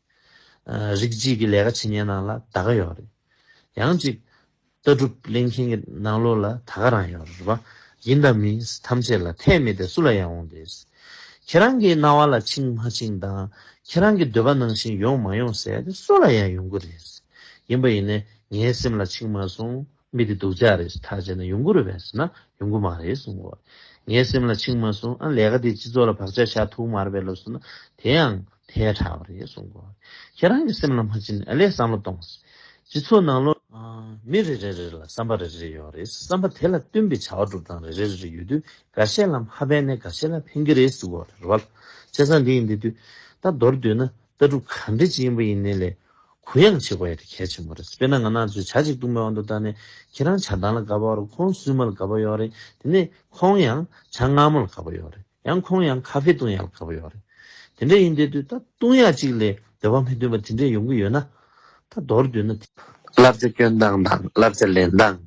རིགས་གཅིག་གི་ལས་ཀ་བྱེད་མཁན་ནང་ལ་ད་ག་ཡོད་རེད། ཡང་ཅིག་ལྟ་གྲུབ་ལེན་མཁན་གྱི་ནང་ལོགས་ལ་ད་ག་རང་ཡོད་རེད་པ། ཡིན་དང་མིན་ཐམས་ཅད་ལ་ཐད་མི་དད་སུ་ལ་ཡང་འོང་སྟེ། ཁྱེད་རང་གི་རྣ་བ་ལ་ཆིངས་མ་ཆིངས་དང་ཁྱེད་རང་གི་འདོད་པ་ནང་བཞིན་ཡོང་མ་ཡོང་ཟེར་ཡ་དེ་སུ་ལ་ཡང་ཡོང་གི་རེད། ཡིན་པ་ཡིན་ནའི་ངའི་སེམས་ལ་ཆིངས་མ་སོང་། མི་དེ་སྡུག་ཅག་རེད་ཐག་བཅད་ན་ཡོང་གི་རེད་པས་ཟེར་ན་ཡོང་གི་མ་རེད་གསུང་གོ། ངའི་སེམས་ལ་ཆིངས་མ་སོང་། ཨ་ལས་ཀ་དེ་སྤྱི་ཚོགས་ལ་བག་ཆགས་བཞག་ཐུབ་མ་རེད་པས་ལབ་སོང་ན་དེ་ཡང་ཐལ་དྲགས་པ་རེད་གསུང་གོ། ཁྱེད་རང་གི་སེམས་ལ་མ་ཕྱིན་ཨ་ལས་བསམ་བློ་གཏོང་། སྤྱི་ཚོགས་ནང་ལོགས་མི་རེ་རེ་རེ་ལ་བསམ་པ་རེ་རེ་ཡོད་རེད། བསམ་པ་དེ་ལ་བསྟུན་པའི་བྱ་བ་སྒྲུབ་སྟངས་རེ་རེ་རེ་རེ་ཡོད་དུས་འགའ་ཤས་ལ་མ་ཕན་ནས་འགའ་ཤས་ལ་ཕན་གྱི་རེད་གསུང་གོ་རེད་བ། བྱས་ཙང་འདི་ཡིན་དེ་དུས་ད་མདོར་བསྡུས་ན་ལྟ་གྲུབ་ག་འདྲ་ཅིག་ཡིན་པ་ཡིན་ནའི་ལས། གུ་ཡངས་བྱེད་དགོས་ཡ་དེ་གལ་ཆེན་པོ་རེད། དཔེར་ན་ང་རང་ཚོས་ཇ་གཅིག་བཏུང་བའི་དབང་དུ་བཏང་ནས་ཁྱེད་རང་ཇ་དང་ལ་དགའ་པོ་ཡོད་རེད། ཁོང་སྲུས་མ་ལ་དགའ་པོ་ཡོད་རེད། དེ་ནས་ཁོང་ཡང་ཇ་མངར་མོ་ལ་དགའ་པོ་ཡོད་རེད། ཡང་ཁོང་ཡང་ཁ་ཧྥེ་བཏུང་ཡ་ལ་དགའ་པོ་ཡོད་རེད། དེ་འདྲ་ཡིན་དུས་དུས་ད་བཏུང་ཡ་གཅིག་ལས་འདོད་པ་མི་མཐུན་པ་དེ་འདྲ་ཡོང་གི་ཡོད་ན། ད་མདོར་བསྡུས་ན་དེ་ བསླབ་བྱ་སྐྱོན་སྟངས་དང་བསླབ་བྱ་ལེན་སྟངས།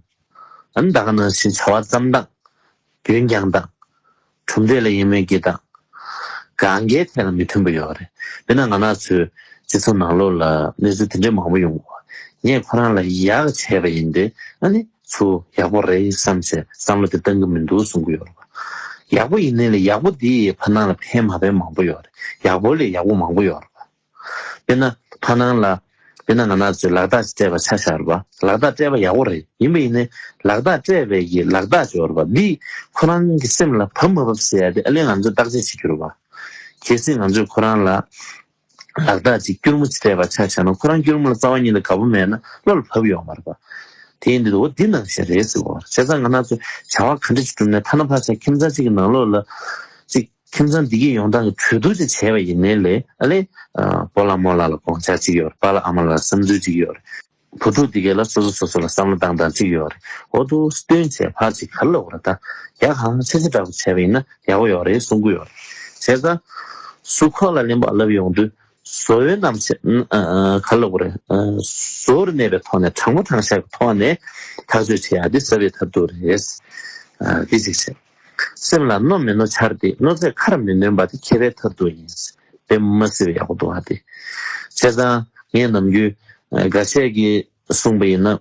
ཨ་ནི་ད་ག་ནང་བཞིན་བྱ་བ་བརྩམ་སྟངས། རྒྱུན་བསྐྱངས་སྟངས། གྲུབ་འབྲས་ལ་ཡིད་སྨོན་སྐྱེ་སྟངས། གང་གའི་ཐད་ལ་མི་མཐུན་པ་ཡོད་རེད། དཔེར་ན་ང་རང་ཚོའི་སྤྱི་ཚོགས་ནང་ལོགས་ལ་གནས་ཚུལ་དེ་འདྲའི་མང་པོ་ཡོང་གི་ཡོད། ངས་ཁོ་རང་ལ་ཡག་བྱས་པ་ཡིན་ཏེ། ཨ་ནི་ཚུར་ཡག་པོ་རེད་བསམ་བྱས་བསམ་བློ་དེ་གཏང་གི་མི་འདུག་གསུང་གི་ཡོད་རེད་པ། ཡག་པོ་ཡིན་ནའི་ལས་ཡག་པོ་དེ་ཡི་བར་སྣང་ལ་ཕན་མ་ཕན་མང་པོ་ཡོད་རེད། ཡག་པོ་ལས་ཡག་པོ་མང་པོ་ཡོད་རེད་པ། དཔེར་ན་ཕ་ནང་ལ། དཔེར་ན་ང་རང་ཚོས་ལག་རྟགས་ཅིག་སྤྲད་པ་ཆ་བཞག་རེད་པ། ལག་རྟགས་སྤྲད་པ་ཡག་པོ་རེད། ཡིན་པ་ཡིན་ནའི་ལག་རྟགས་སྤྲད་པའི་གི་ལག་རྟགས་ཅིག་ཡོད་རེད་པ། འདིས་ཁོ་རང་གི་སེམས་ལ་བབ་མ་བབ་ཟེར་ཡ་དེ་ཨ་ལས་ང་ཚོས་བརྟག་དཔྱད་བྱེད་རྒྱུ་རེད་པ། གལ་སྲིད་ང་ཚོས་ཁོ་རང་ལ་ལག་རྟགས་ཅིག་སྐྱུར་མོ་ཅིག་སྤྲད་པ་ཆ་བཞག་ན། ཁོ་རང་སྐྱུར་མོ་ལ་རྩ་བ་ཉིད་ནས་དགའ་པོ་མེད་ན་བློ་ལ་བབ་ཡོང་མ་རེད་པ། དེ་ཡིན་དུས་འོ་འདི་ནང་བཞིན་རེད་ཟེར་གོ། བྱས་ཙང་ང་རང་ཚོས་བྱ་བ་ག་འདྲ་ཅིག་བསྒྲུབས་ནས་ཐ་ན་ཕར་ཆ་ཁྱིམ་ཚང་གཅིག་གི་ནང་ལོགས་ལ་ཅིག་ཁྱིམ་ཚང་བདེ་སྐྱིད་ཡོང་སྟངས་ཀྱི་གྲོས་བསྡུར་ཅིག་བྱས་པ་ཡིན་ནའི་ལས་ཨ་ལས། ཨ། སྤོ་ལགས་རྨོ་ལགས་ལ་དགོངས་འཆར་གཅིག་ཡོད་རེད། པཱ་ལགས་ཨ་མ་ལགས་ལ་བསམ་ཚུལ་གཅིག་ཡོད་རེད། བུ་ཕྲུག་དེ་གས་ལ་སོ་སོ་སོ་སོ་ལ་བསམ་བློ་བཏང་སྟངས་གཅིག་ཡོད་རེད། འོ་དུ་སྟོན་བྱས་ཕར་ཅིག་ག་རེ་ལབ་དགོས་རེད། ད་ཡག་གང་ཆེ་ཆེ་འདྲ་པོ་བྱས་པ་ཡིན་ན་ཡག་པོ་ཡོད་རེད་གསུང་གི་ཡོད་རེད། བྱས་ཙང་གཟུགས་ཁོག་ལ་ལན་པ་ལབ་ཡོང་དུས་བཟོ་བའི་རྣམ་བཤད། ཨ། ག་རེ་ལབ་དགོས་རེད། ཨ། བཟོ་བོར་གནས་པའི་ཐོག་ནས། དྲང་པོ་དྲང་བཞག་གི་ཐོག་ནས་ཐག་གཅོད་བྱེད་ཡག་འདི་ཟབ་པའི་ཐབས་སྡུག་རེད། ཨ། འདི་གཅིག་བྱས། སེམས་ལ་རྣོ་མི་རྣོ་འཆར་ཏེ། རྣོ་ཚད་ཁར་མི་སྣོན་པ་དེ་མཁས་པའི་ཐབས་སྡུག་ཡིན། དཔེ་མ་སྲིད་པའི་ཡག་པོ་འདུག་ཨ། དེ་བྱས་ཙང་ངས་ནམ་རྒྱུན་འགའ་ཤས་ཀྱིས་གསུངས་པ་ཡིན་ན།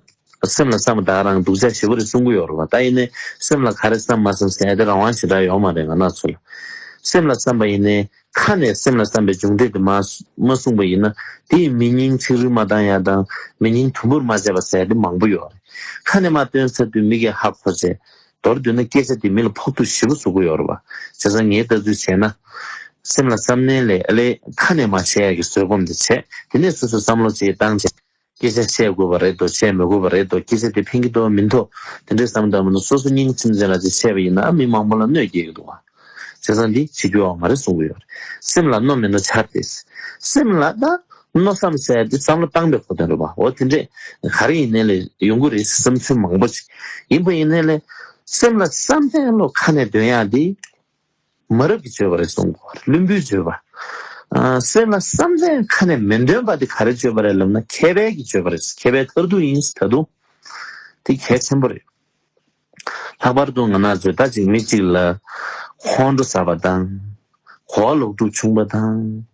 སེམས་ལ་བསམ་པ་ད་ག་རང་སྡུག་ཅག་ཞེ་པོ་རེད་གསུང་གི་ཡོད་རེད་པ། ད་ཡིན་ནའི་སེམས་ལ་ག་རེ་བསམ་མ་བསམ་ཟེར་ཡ་དེ་རང་དབང་ཞེ་དྲག་ཡོད་མ་རེད་ང་རང་ཚོ་ལ། སེམས་ལ་བསམ་པ་ཡིན་ནའི་ཁ་ནས་སེམས་ལ་བསམ་པའི་མཇུག་འབྲས་དེ་མ་མ་གསུངས་པ་ཡིན་ན། དེ་ཡི་མི་སྙིང་ཚིག་རུས་མ་བཏང་ཡ་དང་མི་སྙིང་དུམ་བུར་མ་བྱས་པ་ཟེར་ཡ་དེ་མང་པོ་ཡོད་རེད། ཁ་ནས་མར་བཏོན་ཚར་དུས་མི་གིས་ཧ་གོ་བྱས། མདོར་བསྡུས་ན་སྐད་ཆ་དེ་མི་ལ་ཕོག་ཐུག་ཞེ་པོ་བཟོ་གི་ཡོད་རེད་པ། བྱས་ཙང་ངའི་ལྟ་ཚུལ་བྱས་ན། སེམས་ལ་བསམ་ནའི་ལས་ཨ་ལས་ཁ་ནས་མར་བཤད་ཡ་གི་བཟོད་སྒོམ་དེ་བྱས། དེ་ནས་སོ་སོས་བསམ་བློ་ཅིག་བཏང་བྱས། སྐད་ཆ་བཤད་དགོས་པ་རེད་དོ། བཤད་མི་དགོས་པ་རེད་དོ། སྐད་ཆ་དེ་ཕན་གྱི་འདུག་མི་འདུག་དེ་འདྲའི་བསམ་བཏང་མི་འདུག་སོ་སོ་སྙིང་ཚིམ་ཚིམ་ལ་ཅིག་བཤད་པ་ཡིན་ན་མི་མང་པོ་ལ་གནོད་སྐྱེལ་གྱི་འདུག་བ། བྱས་ཙང་འདི་བྱེད་རྒྱུ་ཡོད་མ་རེད་གསུང་གི་ཡོད་རེད། སེམས་ལ་རྣོ་མི་རྣོ་འཆར་ཏེ། སེམས་ལ་ད་མནོ་བསམ་ཟེར་དེ་བསམ་བློ་བཏང་པའི་གོ་དོན་རེད་པ། འོ་དེ་འདྲས་ག་རེ་ཡིན་ནའི་ལས་ཡོང་གི་རེད་བསམ་ཚུལ་མང་པོ་ཞིག་ཡིན་པ་ཡིན་ནའི་ལས། སེམས་ལ་བསམ་ཚད་ལོ་ཁ་ནས་འདོན་ཡག་འདི་མ་རབས་ཀྱི་སྤྱོད་པ་རེད་གསུང་གི་ཡོད་རེད། བླུན་པོའི་སྤྱོད་པ། ཨ། སེམས་ལ་བསམ་ཚད་ཁ་ནས་མི་འདོན་པ་འདི་ག་རེ་སྤྱོད་པ་རེད་ལབ་ན། མཁས་པའི་གི་སྤྱོད་པ་རེད། མཁས་པའི་མཐར་ཐུག་ཡིན། ད་དུང་དེ་གལ་ཆེན་པོ་རེད། ལྷག་པར་དུ་ང་རང་ཚོས་ད་ཅིག་མི་གཅིག་ལ་ཁོང་ཁྲོ་ཟ་བ་དང་། གོ་བ་ལོག་སྒྲུབ་བྱུང་བ་དང་།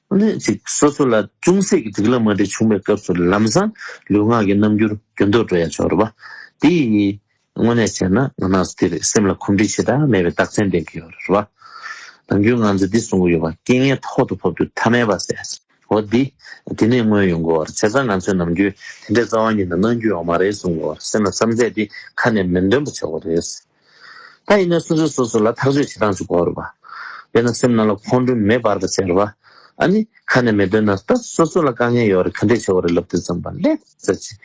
ཨ་ནི་ཅིག་སོ་སོ་ལ་ཅུང་ཟད་ཀྱི་འགྲིག་ལ་མ་འགྲིག་བྱུང་བའི་སྐབས་སུ་ལམ་སང་ལུས་ངག་གི་རྣམ་འགྱུར་འགྱུར་ལྡོག་འགྲོ་ཡ་ཆོག་རེད་པ། དེ་ཡིས་དངོས་གནས་བྱས་ན་ང་རང་ཚོ་དེ་རེད། སེམས་ལ་གོམས་འདྲིས་ཞེ་དྲག་མེད་པའི་རྟགས་མཚན་ལྡན་གྱི་ཡོད་རེད་པ། ནམ་རྒྱུན་ང་ཚོས་འདི་གསུང་གི་ཡོད་པ། རྐྱེན་ངན་ཐོག་ཏུ་བབ་དུས་ཐ་མལ་པ་ཟེར། འོ་འདི། འདི་ནས་མངོན་ཡོང་གི་ཡོད་རེད། བྱས་ཙང་ང་ཚོས་ནམ་རྒྱུན་དེ་འདྲའི་རྩ་བ་ཉིད་ནས་གནང་རྒྱུ་ཡོད་མ་རེད་གསུང་གི་ཡོད་རེད། སེམས་ལ་བསམ་ཚད་འདི་ཁ་ནས་མི་འདོན་པ་བྱེད་དགོས་རེད། ད་ཡིན་ན་སོ་སོས་སོ་སོ་ལ་ཐག་གཅོད་བྱེད་སྟངས་ཤིག་དགོས་རེད་པ། དཔེར་ན་སེམས་ནང་ལ་ཁོང་ཁྲོ་མེ་འབར་བ་ཟེར་བ། ཨ་ནི་ཁ་ནས་མི་འདོན་ན། ད་སོ་སོ་ལ་དཀའ་ངལ་ཡོད་རེད། ག་འདྲས་བྱེད་དགོས་རེད་ལབ་དུས་ཙམ་པ་ལེགས་ཙམ་ཅིག་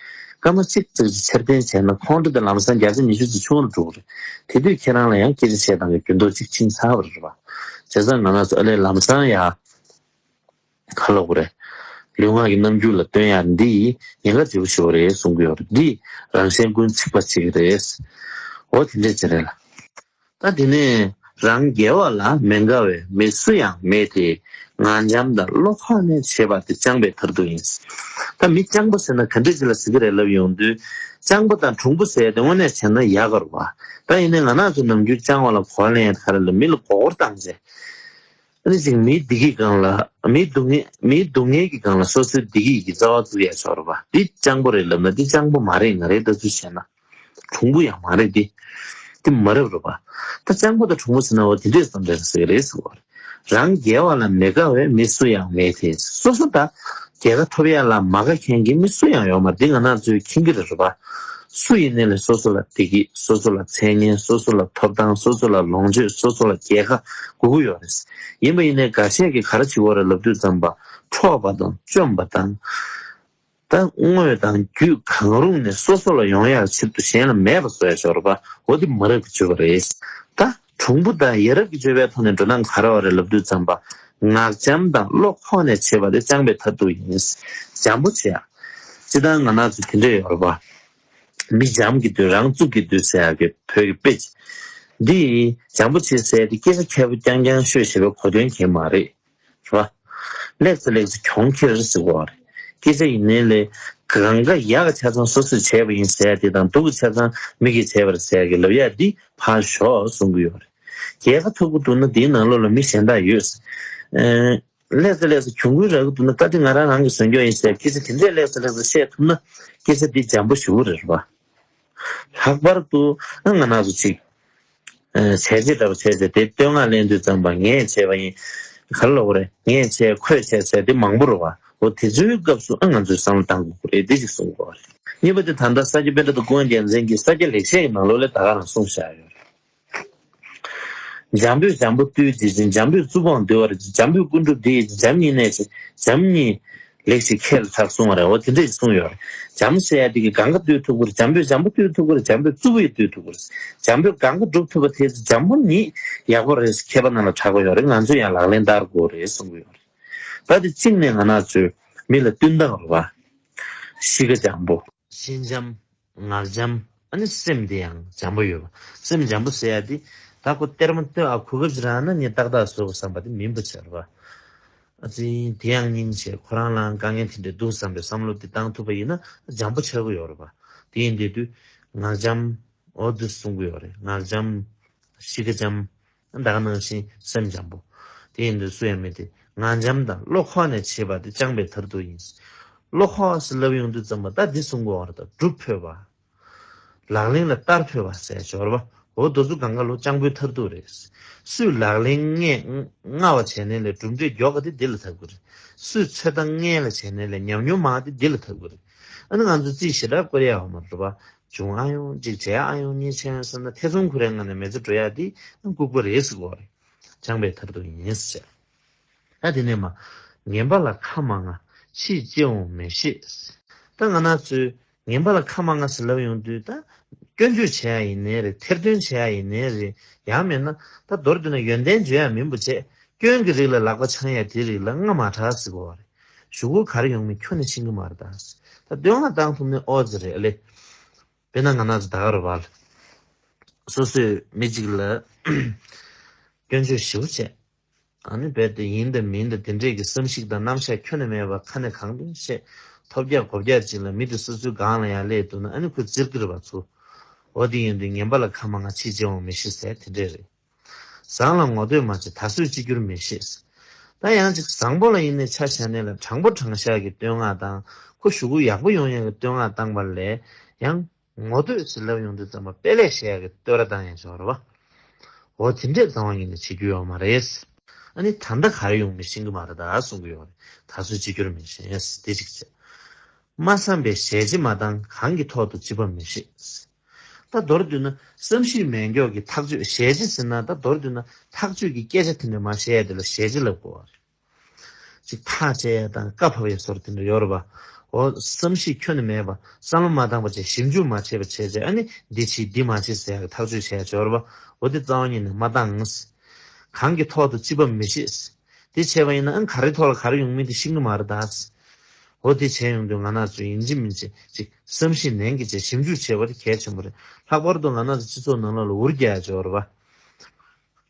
སྐར་མ་གཅིག་ཙམ་ཅིག་ཕྱིར་འཐེན་བྱས་ན་ཁོང་ཁྲོ་དེ་ལམ་སང་བརྒྱ་ཆ་ཉི་ཤུ་ཙམ་ཆུང་རུ་འགྲོ་གི་རེད། དེ་དུས་ཁྱེད་རང་ལ་ཡང་སྐད་ཆ་བཤད་སྟངས་ཀྱི་འགྱུར་ལྡོག་ཅིག་ཕྱིན་ཚར་བ་རེད་པ། བྱས་ཙང་ང་རང་ཚོ་ཨ་ལས་ལམ་སང་ཡ། ག་ལབ་དགོས་རེད། ལུས་ངག་གི་རྣམ་འགྱུར་ལ་སྟོན་ཡག་འདི་ཉེན་ཁ་ཆེ་པོ་ཞིག་རེད་གསུང་གི་ཡོད་རེད། འདི་རང་གཞན་ཀུན་འཚིག་པ་ཅིག་རེད། འོ་དེ་འདྲས་ཅིག་རེད་ལ། ད་དེ་ནས་རང་རྒྱལ་བ་ལ་མི་དགའ་བའི་མི་སུ་ཡང་མེད་དེ། ངག་འཇམ་དང་བློ་ཁོག་ནས་བྱེད་པ་དེ་སྤྱང་པའི་མཐར་ཐུག་ཡིན། ད་མི་སྤྱང་པོ་ཟེར་ན་ག་འདྲས་ཅིག་ལ་ཟེར་གི་རེད་ལབ་ཡོང་དུས། སྤྱང་པོ་དང་གྲུང་པོ་ཟེར་ཡ་དེ་དངོས་གནས་བྱས་ན་ཡག་ག་རེད་པ། ད་ཡིན་ནའི་ང་རང་ཚོ་ནམ་རྒྱུན་སྤྱང་བ་ལ་གོ་བ་ལེན་ཡ་དེ་ག་རེ་ལབ། མི་ལ་མགོ་སྐོར་བཏང་བྱས། ཨ་ནི་ཅིག་མིའི་བདེ་སྐྱིད་སྒང་ལ། མིའི་སྡུག་བསྔལ། མིའི་སྡུག་བསྔལ་གྱི་སྒང་ལ་སོ་སོའི་བདེ་སྐྱིད་ཀྱི་རྩ་བ་བཙུགས་ཡ་ཆོག་རེད་པ། འདི་སྤྱང་པོ་རེད་ལབ་ན་འདི་སྤྱང་པོ་མ་རེད། ང་རའི་ལྟ་ཚུལ་བྱས་ན། གྲུང་པོ་ཡང་མ་རེད་འདི། འདི་མ་རབས་རེད་པ། ད་སྤྱང་པོ་དང་གྲུང་པོ་ཟེར་ན་འོ་དེ་འདྲས་བསམ་འདྲ་ཟེར་གི་རེད་ཟེར་བ་རེད། རང་རྒྱལ་བ་ལ་མི་དགའ་བའི་མི་སུ་ཡང་མེད་དེ། སོ་སོ་ད་རྒྱལ་ཁ་ཐོབ་ཡ་ལ་མ་དགའ་མཁན་གྱི་མི་སུ་ཡང་ཡོད་མ་རེད། འདི་ང་རང་ཚོས་མཁྱེན་གྱི་རེད་པ། སུ་ཡིན་ནའི་ལས་སོ་སོ་ལ་བདེ་སྐྱིད། སོ་སོ་ལ་མཚན་སྙན། སོ་སོ་ལ་ཐོབ་ཐང་། སོ་སོ་ལ་ལོངས་སྤྱོད། སོ་སོ་ལ་རྒྱལ་ཁ་དགོས་ཀྱི་ཡོད་རེད། ཡིན་པ་ཡིན་ནའི་འགའ་ཤས་ཀྱིས་ག་རེ་བྱེད་ཀྱི་ཡོད་རེད་ལབ་དུས་ཙམ་པ། འཕྲོག་པ་དང་བཅོམ་པ་དང་། ད་དངོས་དང་བརྒྱུད་གང་རུང་ནས་སོ་སོ་ལ་ཡོང་ཡག་ཆེད་དུ་གཞན་ལ་མེད་པ་བཟོ་ཡ་ཆོག་རེད་པ། འོ་དེ་མ་རབས་ཀྱི་སྤྱོད་པ་རེད། ད་གྲུང་པོ་དང་ཡ་རབས་ཀྱི་སྤྱོད་པའི་ཐོག་ནས་འགྲོ་སྟངས་ག་རེ་ཡོད་རེད་ལབ་དུས་ཙམ་པ། ངག་འཇམ་དང་བློ་ཁོག་ནས་བྱེད་པ་དེ་སྤྱང་པའི་མཐར་ཐུག་ཡིན། འཇམ་པོ་བྱེད་ཡ། སྤྱིར་བཏང་ང་རང་ཚོ་དེ་འདྲས་ཡོད་རེད་པ། མི་འཇམ་གྱི་མདུན་རང་གཙུག་གི་མདུན་ཟེར་ཡག་གི་བོད་ཀྱི་དཔེ་ཅིག་འདི་འཇམ་པོ་བྱེད་ཟེར་ཏེ་སྐད་ཆ་ཁེར་པོ་རྐྱང་རྐྱང་ཤོད་ཞེས་པའི་གོ་དོན་གང་ཡང་མ་རེད། རེད་པ། ལེགས་ཚེ་ལེགས་ཚེ་གྱོང་ཁྱེར་ཟེར་གོ་བ་རེད། སྐད་ཆ་ཡིན་ནའི་ལས་ གང་ག་ཡག་གི་ཆ་ཚང་སོ་སོས་བྱས་པ་ཡིན་ཟེར་ཡ་དེ་དང་སྡུག་གི་ཆ་ཚང་མི་གིས་བྱས་པ་རེད་ཟེར་ཡ་གི་ལབ་ཡ་འདི་ཕར་ཞོག་གསུང་གི་ཡོད་རེད། རྒྱལ་ཁ་ཐོབ་ཀྱི་འདུག་ན་དེའི་ནང་ལོགས་ལ་མི་གཞན་དག་ཡོད། ཨེ། ལེགས་སེ་ལེགས་སེ་གྱོང་གུན་རག་གི་འདུག་ན་ད་དེ་ང་རང་རང་གིས་བཟོས་ཀྱི་ཡིན་ཟེར་སྐད་ཆ་དེ་འདྲས་ལེགས་སེ་ལེགས་སེ་བཤད་ཐུབ་ན་སྐད་ཆ་འདི་འཇམ་པོ་ཞེ་པོ་རེད་པ། ལྷག་པར་དུ་ཨ་ང་རང་ཚོ་གཅིག་ཨ་བྱས་རྗེས་འདྲ་པོ་བྱས་ཏེ་དེ་བསྟོད་བསྔགས་ལེན་དུས་ཙམ་པ་ངས་བྱས་པ་ཡིན། ག་རེ་ལབ་དགོས་རེད། ངས་བྱས་ཁོས་བྱས་ཟེར་དེ་མང་པོ་རེད་པ། འོ་དེ་ཚོའི་སྐབས་སུ་ཨ་ང་ཚོས་བསམ་བློ་གཏང་དགོས་ཀྱི་རེད། འདི་ཅིག་གསུང་དགོས་པ་རེད། གཉིས་པ་དེ་ད་ལྟ་ས་སྐྱ་པཎྜི་ཏ་ཀུན་དགའ་རྒྱལ་མཚན་གྱིས་ས་སྐྱ་ལེགས་བཤད་ཀྱི་ནང་ལོགས་ལ་ད་ག་རང་གསུངས་བཞག་ཡོད་རེད། འཇམ་པོས་འཇམ་པོ་བཏུལ་ཇི་བཞིན། འཇམ་པོས་རྩུབ་པའང་འདུལ་བར་བྱེད། འཇམ་པོས་ཀུན་འགྲུབ་འདི་ཡིས། འཇམ་ཉིད་གནས་ཤིང་། འཇམ་ཉིད་ལེགས་ཤིང་མཁས་ལ་གྲགས་གསུང་བ་རེད། འོ་དེ་འདྲས་ཀྱིས་གསུངས་ཡོད་རེད། འཇམ་ཟེར་ཡ་དེ་གིས་གང་ག་བཏུལ་ཐུབ་ཀྱི་རེད། འཇམ་པོས་འཇམ་པོ་བཏུལ་ཐུབ་ཀྱི་རེད། འཇམ་པོས་རྩུབ་པོ་ཡང་བཏུལ་ཐུབ་ཀྱི་རེད། འཇམ་པོས་གང་ག་སྒྲུབ་ཐུབ་པ་དེ་འཇམ་པོ་ཉིད་ཡག་པོ་རེད། མཁས་པ་རྣམས་ལ་གྲགས་པ་ཡོད་རེད། ང་ཚོས་ཡང་ལག་ལེན་བསྟར་དགོས་རེད་གསུང་གི་ཡོད་རེད། ད་དེ་གཅིག་ནས་ང་རང་ཚོས་མི་ལ་བསྟུན་སྟངས་རེད་པ། གཤིས་ཀ་འཇམ་པོ། ཤིང་འཇམ། ངག་འཇམ། ཨ་ནི་སེམས་དེ་ཡང་འཇམ་པོ་ཡོད་པ། སེམས་འཇམ་པོ་ཟེར་ཡ་དེ་ད་ཁོ་གཏེར་མ་སྟོན་ཨ་གོ་སྐབས་ཤིག་རག་ན་ངས་ཏག་ཏག་བཟོ་དགོས་བསམ་པ་དེ་མིན་པ་ཆགས་རེད་པ། ཨ་ཙི་དེ་ཡང་སྙིང་རྗེ། ཁོ་རང་ལའང་དཀའ་ངལ་དེ་འདྲ་འདུག་བསམ་པའི་བསམ་བློ་དེ་བཏང་ཐུབ་པ་ཡིན་ན་འཇམ་པོ་ཆགས་ཀྱི་ཡོད་རེད་པ། དེ་ཡིན་དུས་དུས་ངག་འཇམ། འོ་འདི་གསུང་གི་ཡོད་རེད། ངག་འཇམ། གཤིས་ཀ་འཇམ། ད་ག་ནང་བཞིན་སེམས་འཇམ་པོ། དེ་ཡིན་དུས་སུ་ཡང་མི་དེ་ངག་འཇམ་དང་བློ་ཁོག་ནས་བྱེད་པ་དེ་ཅང་པའི་མཐར་ཐུག་ཡིན། བློ་ཁོག་ཟེར་ལབ་ཡོང་དུས་ཙམ་པ་ད་འདི་གསུང་གི་ཡོད་རེད། ད་སྒྲུབ་ཕོད་པ། ལག་ལེན་ལ་བསྟར་ཕོད་པ་ཟེར་ཡ་ཅིག་ཡོད་རེད་པ། འོ་དེ་ཚོ་གང་ག་ལོ་ཅང་པོའི་མཐར་ཐུག་རེད། སུས་ལག་ལེན་ལྔ་ལྔ་བ་བྱས་ནས་ལས་གྲུབ་འབྲས་མགྱོགས་ག་དེ་འདི་ལ་ཐུག་གི་རེད། སུས་ཚོད་ལྟ་ལྔ་ལ་བྱས་ནས་ལས་ཉམས་མྱོང་མང་ག་དེ་འདི་ལ་ཐུག་གི་རེད། ཨ་ནི་ང་ཚོ་རྩིས་ཞེ་དྲག་བསྐུར་ཡ་ཡོད་མ་རེད་པ། བྱུང་ཨ་ཡོང་གཅིག་བྱས་ཨ་ཡོང་གཉིས་བྱས་ཨ་ཡོང་བསམ་ན་ཐེ་ཚོམ་ཁུར་ཡ་ངང་ནས་མི་ཚེ་འགྲོ་ཡ་དེ་ལྐུགས་པ་རེད་ཟེར་གོ་རེད། ཅང་པའི་མཐར་ཐུག་ཡིན་ཟེར། ད་དེ་ནས་མ། ངན་པ་ལ་ཁ་མ་ང་། ཕྱིས་ཅི་འོང་མི་ཤེས། ད་ང་རང་ཚོས་ངན་པ་ལ་ཁ་མ་ང་ཟེར་ལབ་ཡོང་དུས་ད་སྐྱོན་བརྗོད་བྱེད་ཡ་ཡིན་ནའི་རེད། ཐེར་འདོན་བྱེད་ཡ་ཡིན་ནའི་རེད། ཡང་མིན་ན་ད་མདོར་བསྡུས་ན་ཡོན་ཏན་བརྗོད་ཡ་མིན་པ་བྱས། སྐྱོན་གྱི་རིགས་ལ་ལག་པ་འཆང་ཡ་དེ་རིགས་ལ་རྔ་མ་དྲག་ཟེར་གོ་བ་རེད། གཞུག་གུ་ག་རེ་ཡོང་མིན་ཁྱོན་ནས་ཤེས་ཀྱི་མ་རེད་ད། ད་བསྟོད་བསྔགས་བཏང་ཐུབ་ནའི་ཨོ་ཙི་རེད་ཨ་ལེ། དཔེར་ན་ང་རང་ཚོ་ད་ག་རུ་བ་ལ། སོ་སོས་མི་གཅིག་ལ་སྐྱོན་བརྗོད་ཞེ་པོ་བྱས། ཨ་ནི་རྦད་དེ་ཡིན་དང་མིན་དང་དེ་འདྲས་ཀྱི་བསམ་གཞིག་དང་རྣམ་གཞག་ཁྱོན་ནས་མེད་པར་ཁ་ནས་གང་བཏུང་བཤད། ཐོབ་རྒྱག་གོ་རྒྱག་ཅིག་ལ་མི་དེ་སོ་སོའི་སྒང་ལ་ཡར་སླེབས་འདུག་ན་ཨ་ནི་ཁོས་བཙིར་གི་རེད་པ་ཚུར། འོ་དེ་ཡིན་དུས་ངན་པ་ལ་ཁ་མ་ང་ཕྱིས་ཅི་འོང་མི་ཤེས་ཟེར་དེ་འདྲས་རེད། བཟང་ལ་ངོ་བསྟོད་མ་བྱེད་ད་གཟོད་ཅི་འགྱུར་མི་ཤེས། ད་ཡང་ཅིག་བཟང་པོ་ལ་ཡིན་ནའི་ཆ་བཞག་ནའི་ལ་དྲང་པོ་དྲང་བཞག་གི་བསྟོད་བསྔགས་དང་ཁོ་ཞུ་སྒོ་ཡག་པོ་ཡོང་ཡག་གི་བསྟོད་བསྔགས་བཏང་པ་ལས་ཡང་ངོ་བསྟོད་ཟེར་ལབ་ཡོང་དུས་ཙམ་པ་དཔེ་ལེགས་བཤད་ཡག་གི་བསྟོད་ར་བཏང་ཡག་ཅིག་ཡོད་རེད་པ། འོ་དེ་འདྲས་གཙང་བ་ཡིན་ནའི་བྱེད་རྒྱུ་ཡོད་མ་རེད། ཨ་ནི་ད་ལྟ་ག་རེ་ཡོང་མིན་ཤེས་ཀྱི་མ་རེད་ད་གསུང་གི་ཡོད་རེད། ད་གཟོད་ཅི་འགྱུར་མི་ཤེས་དེ་ཅིག་བྱས། མ་བསམ་པའི་ཞལ་ལྕེ་མ་བཏང་གང་གི་ཐོག་ཏུ་ལྕི་བ་མི་ཤེས། ད་མདོར་བསྡུས་ན་བསམ་གཞིག་མེད་མགྱོགས་ཀྱི་ཐག་གཅོད་ཞལ་ལྕེ་ཟེར་ན་ད་མདོར་བསྡུས་ན་ཐག་གཅོད་ཀྱི་སྐད་ཆ་དེ་འདྲ་མ་བཤད་ཡ་དེ་ལ་ཞལ་ལྕེ་ལབ་དགོས་པ་རེད། ཅིག་ཐག་བཅད་ཡ་དང་བཀའ་ཕབ་ཡ་སོར་དེ་འདྲ་ཡོད་རེད་པ། འོ་བསམ་གཞིག་ཁྱོན་ནས་མེད་པ་བསམ་བློ་མ་བཏང་པ་བྱས་ཞིབ་འཇུག་མ་བྱས་པ་བྱས་རྗེས་ཨ་ནི་འདི་བྱེད་འདི་མ་བྱེད་ཟེར་ཡ་གི་ཐག་གཅོད་བྱས་ཡ་ཅིག་ཡོད་རེད་པ། འོ་དེ་རྩ་བ་ཉིད་ནས་མ་བཏང་། གང་གི་ཐོག་ཏུ་ལྕི་བ་མི་ཤེས། དེ་བྱས་པ་ཡིན་ན་ཨ་ག་རེ་ཐོག་ལ་ག་རེ་ཡོང་མིན་དེ་ཤེས་ཀྱི་མ་རེད་ད། འོ་དེ་བྱས་ཡོང་དུས་ང་རང་ཚོས་ཡིན་གཅིག་མིན་གཅིག་ཅིག་བསམ་གཞིག་ནན་གྱིས་བྱས་ཞིབ་འཇུག་བྱས་པ་དེ་གལ་ཆེན་པོ་རེད། ལྷག་པར་དུ་ང་རང་ཚོ་སྤྱི་ཚོགས་ནང་ལོགས་ལ་འུར་རྒྱག་ཡ་ཅིག་ཡོད་རེད་པ།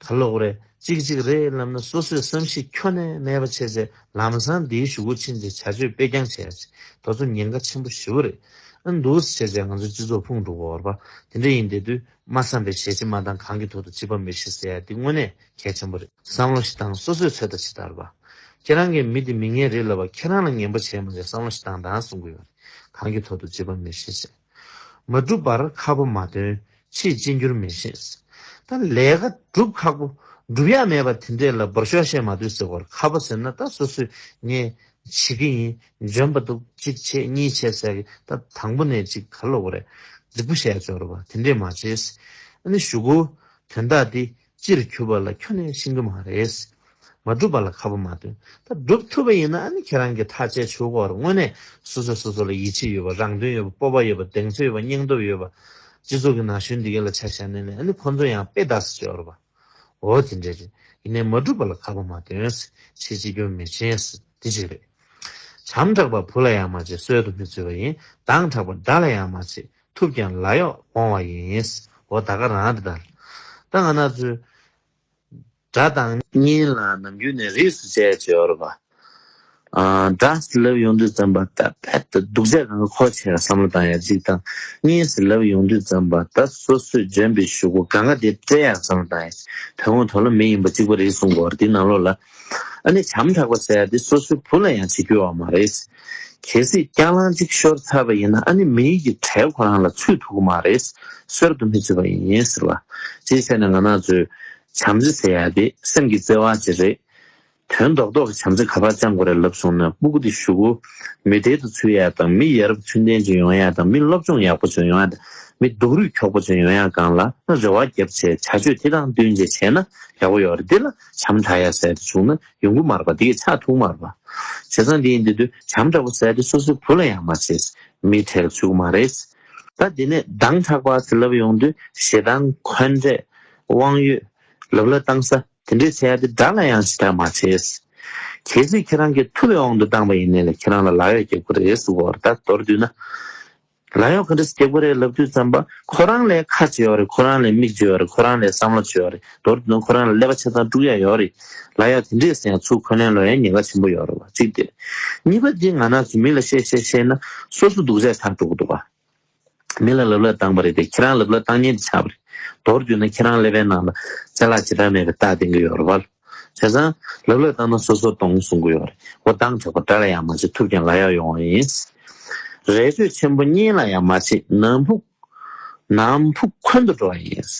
ག་ལབ་དགོས་རེད། གཅིག་གཅིག་རེད་ལབ་ན་སོ་སོའི་བསམ་གཞིག་ཁྱོན་ནས་མེད་པ་བྱས་རྗེས་ལམ་སང་དེའི་གཞུག་གུ་ཕྱིན་རྗེས་བྱ་སྤྱོད་སྤེལ་རྐྱང་བྱས་རྗེས་དེ་ཚོ་ཉེན་ཁ་ཆེན་པོ་ཞེ་པོ་རེད། ཨ་འདུག་སེ་བྱས་རྗེས་ང་ཚོའི་སྤྱི་ཚོགས་ཕུང་འགྲོ་གི་ཡོད་རེད་པ། དེ་འདྲ་ཡིན་དེ་དུས་མ་བསམ་པའི་ཞལ་ལྕེ་མ་བཏང་གང་གི་ཐོག་ཏུ་ལྕི་བ་མི་ཤེས་ཟེར་ཡ་འདི་དངོས་གནས་གལ་ཆེན་པོ་རེད། བསམ་བློ་ཞིག་བཏང་སོ་སོས་ཚོད་ལྟ་ཇི་ལྟར་བ། ཁྱེད་རང་གིས་མི་དེ་མི་ངན་རེད་ལབ་པ་ཁྱེད་རང་ལ་ངན་པ་བྱས་མ་བྱས་བསམ་བློ་ཞིག་བཏང་དང་གསུང་གི་ཡོད་རེད། གང་གི་ཐོག་ཏུ་ལྕི་བ་མི་ཤེས་ཟེར། མ་བསྒྲུབས་པར་ཁ་ཕོ་མ་འདོན། ཕྱིས་ཅི་འགྱུར་མི་ཤེས། ད་ལས་ཀ་སྒྲུབ་ཁག་པོ། སྒྲུབ་ཡ་མེད་པ་དེ་འདྲས་ལ་འབར་ཤོག་བཤད་མ་སྡོད་ཟེར་བར་ཁ་པ་ཟེར་ན་ད་སོ་སོས་ངས་བྱེད་ཀྱི་ཡིན། འཇོན་པ་འདུག་གཅིག་བྱེད་གཉིས་བྱེད་ཟེར་གི་ད་དང་པོ་ནས་གཅིག་ག་ལབ་དགོས་རེད། རྫིག་པོ་བཤད་ཡ་ཅིག་ཡོད་རེད་པ། དེ་འདྲས་མ་བྱེད། ཨ་ནི་གཞུག་གུ་དོན་དག་འདི་སྤྱིར་གྱུར་པ་ལ་ཁྱོན་ནས་ཤེས་ཀྱི་མ་རེད། མ་བསྒྲུབས་པ་ལ་ཁ་ཕོ་མ་འདོན། ད་བསྒྲུབ་ཐུབ་པ་ཡིན་ན་ཨ་ནི་ཁྱེད་རང་གིས་ཐག་བཅད་ཆོག་གོ། དངོས་གནས་སོ་སོ་སོ་སོ་ལ་ཡིད་ཆེས་ཡོད་པ། རང་དོན་ཡོད་པ། སྤོབས་པ་ཡོད་པ། གདེང་ཚོད་ཡོད་པ། སྙིང་སྟོབས་ཡོད་པ། སྤྱི་ཚོགས་ཀྱི་ན་གཞོན་འདི་ག་ལ་ཆ་བཞག་ནས་ནི་ཨ་ནི་ཁོ་ཚོ་ཡང་དཔེ་ལྟ་ས་ཅིག་ཡོད་རེད་པ། འོ་དེ་འདྲ་རེད། ཡིན་ནའི་མ་བསྒྲུབས་པ་ལ་ཁ་ཕོ་མ་འདོན། ཕྱིས་ཅི་འགྱུར་མི་ཤེས། དེ་གཅིག་རེད། བྱམས་དྲགས་པ་བུ་ལ་ཡང་མ་བྱེད། གསོལ་དུ་མི་འཛུལ་བ་ཡིན། སྡང་དྲགས་པ་དགྲ་ལ་ཡང་མ་བྱེད། ཐུབ་ཀྱང་ལ་ཡོགས་འོང་བ་ཡིན། འོ་ད་ག་རང་རེད་ད། ད་ང་རང་ཚོའི་དགྲ་དང་གཉེན་ལ་ནམ་རྒྱུན་ནས་རིས་སུ་བཅད་ཅིག་ཡོད་རེད་པ། ཨ་དགྲ་ཟེར་ལབ་ཡོང་དུས་ཙམ་པ་ད་ཕེད་དུ་སྡུག་ཅག་གང་ག་ཁོ་བྱས་ལ་བསམ་བློ་བཏང་ཡ་གཅིག་དང་། གཉིས་ཟེར་ལབ་ཡོང་དུས་ཙམ་པ་ད་སོ་སོས་འཇོན་པའི་གཞུག་གུ་གང་ག་དེ་སྤྲད་ཡ་བསམ་བློ་བཏང་ཡ། བོན་དབང་དོ་ལ་མི་ཡིན་པ་གཅིག་པ་རེད་གསུང་གི་ཡོད་རེད། དེའི་ནང་ལོགས་ལ་ཨ་ནི་བྱམས་དྲག་པོ་ཟེར་ཡ་དེ་སོ་སོའི་བུ་ལ་ཡང་བྱེད་རྒྱུ་ཡོད་མ་རེད། གལ་སྲིད་རྐྱང་ལངས་གཅིག་ཤོར་ཚར་བ་ཡིན་ན་ཨ་ནི་མིའི་གི་གྲལ་ཁོ་རང་ལ་ཚུད་ཐུབ་ཀྱི་མ་རེད། གསོལ་དུ་མི་ཚུད་པ་ཡིན་ཟེར་བ། ཅིའི་ཕྱིར་ན་ང་རང་ཚོས་བྱམས་བརྩེ་ཟེར་ཡ་དེ་སེམས་ཀྱི་བརྩེ་བ་ཅིག་རེད། དོན་རྡོག་རྡོག་གི་བྱམས་བརྩེ་ག་པར་བཅང་དགོས་རེད་ལབ་སོང་ན། སྤུ་གུ་དེ་གཞུག་གུ་མི་དེ་དུ་ཚུད་ཡ་དང་། མི་ཡ་རབས་ཚུལ་ལྡན་ཅིག་ཡོང་ཡ་དང་། མི་སློབ་སྦྱོང་ཡག་པོ་ཅིག་ཡོང་ཡ་དང་། མི་སྡུག་རུས་འཁྱོག་པོ་ཅིག་ཡོང་ཡ་སྒང་ལ་རེ་བ་བརྒྱབ་བྱས་བྱ་སྤྱོད་དེ་དང་བསྟུན་བྱས་བྱས་ན་ཡག་པོ་ཡོད་རེད། དེ་ལ་བྱམས་དྲག་ཡ་ཟེར་དེ་བྱུང་ན་ཡོང་གི་མ་རེད་པ། དེ་གས་ཆགས་ཐུབ་མ་རེད་པ། བྱས་ཙང་དེ་ཡིན་དུས་དུས་བྱམས་དྲག་པོ་ཟེར་དེ་སོ་སོའི་བུ་ལ་ཡང་མ་བྱེད། མིའི་གྲལ་ཚུད་ཀྱི་མ་རེད། ད་དེ་ནས་སྡང་དྲག་པ་ཟེར་ལབ་ཡོང་དུས་ཞེ་སྡང་འཁོན་འགྲས་དབང་ཡོད་ལབ་ལ་བཏང་ས། དེ་འདྲའི་བྱས་ཏེ་དགྲ་ལ་ཡང་ཞེ་དྲག་མ་བྱེད། གལ་སྲིད་ཁྱེད་རང་གིས་ཐུབ་པའི་དབང་དུ་བཏང་པ་ཡིན་ནའི་ལས་ཁྱེད་རང་ལ་ལག་གཡོག་རྒྱག་དགོས་རེད་ཟེར་གོ་རེད། ད་མདོར་བསྡུས་ན། ལག་གཡོག་ག་འདྲ་ཞིག་རྒྱག་དགོས་རེད་ལབ་དུས་ཙམ་པ་ཁོ་རང་ལས་ཁ་ཆེ་བ་རེད། ཁོ་རང་ལས་མིག་ཆེ་བ་རེད། ཁོ་རང་ལས་བསམ་བློ་ཆེ་བ་རེད། མདོར་བསྡུས་ན་ཁོ་རང་ལ་ཀླད་པ་ཆ་ཚང་དཀྲུག་ཡ་ཡོད་རེད། ལག་གཡོག་དེ་འདྲས་ཟེར་ཡང་ཚུར་འཁོན་ལན་སློག་ཡ་ཉེན་ཁ་ཆེན་པོ་ཡོད་རེད་བ། གཅིག་དེ། གཉིས་པ་དེ་ང་རང་ཚོ་མི་ལ་བཤད་བཤད་བཤད་ན་སོ་སོ་སྡུག་ཅག་ཆགས་འགྲོ་གི་འདུག་བ། མི་ལ་ལབ་ལ་བཏང་པ་རེད་དེ་ཁྱེད་རང་ལབ་ལ་བཏང་མཁན་དེ་ཆགས་པ་རེད། མདོར་བསྡུས་ན་ཁྱེད་རང་ཀླད་པའི་ནང་ལ་ཅ་ལག་ཇི་ལྟར་མེད་པའི་རྟགས་བསྟན་གྱི་ཡོད་རེད་བ། བྱས་ཙང་ལབ་ལ་བཏང་ན་སོ་སོར་གཏོང་གསུང་གི་ཡོད་རེད། འོ་སྡང་དྲག་པོ་དགྲ་ལ་ཡང་མ་བྱེད། ཐུབ་ཀྱང་ལ་ཡག་ཡོང་བ་ཡིན། རས་ཆོད་ཆེན་པོ་གཉེན་ལ་ཡང་མ་བྱེད། ནམ་ཕུགས་ནམ་ཕུགས་འཁོན་དུ་འགྲོ་བ་ཡིན།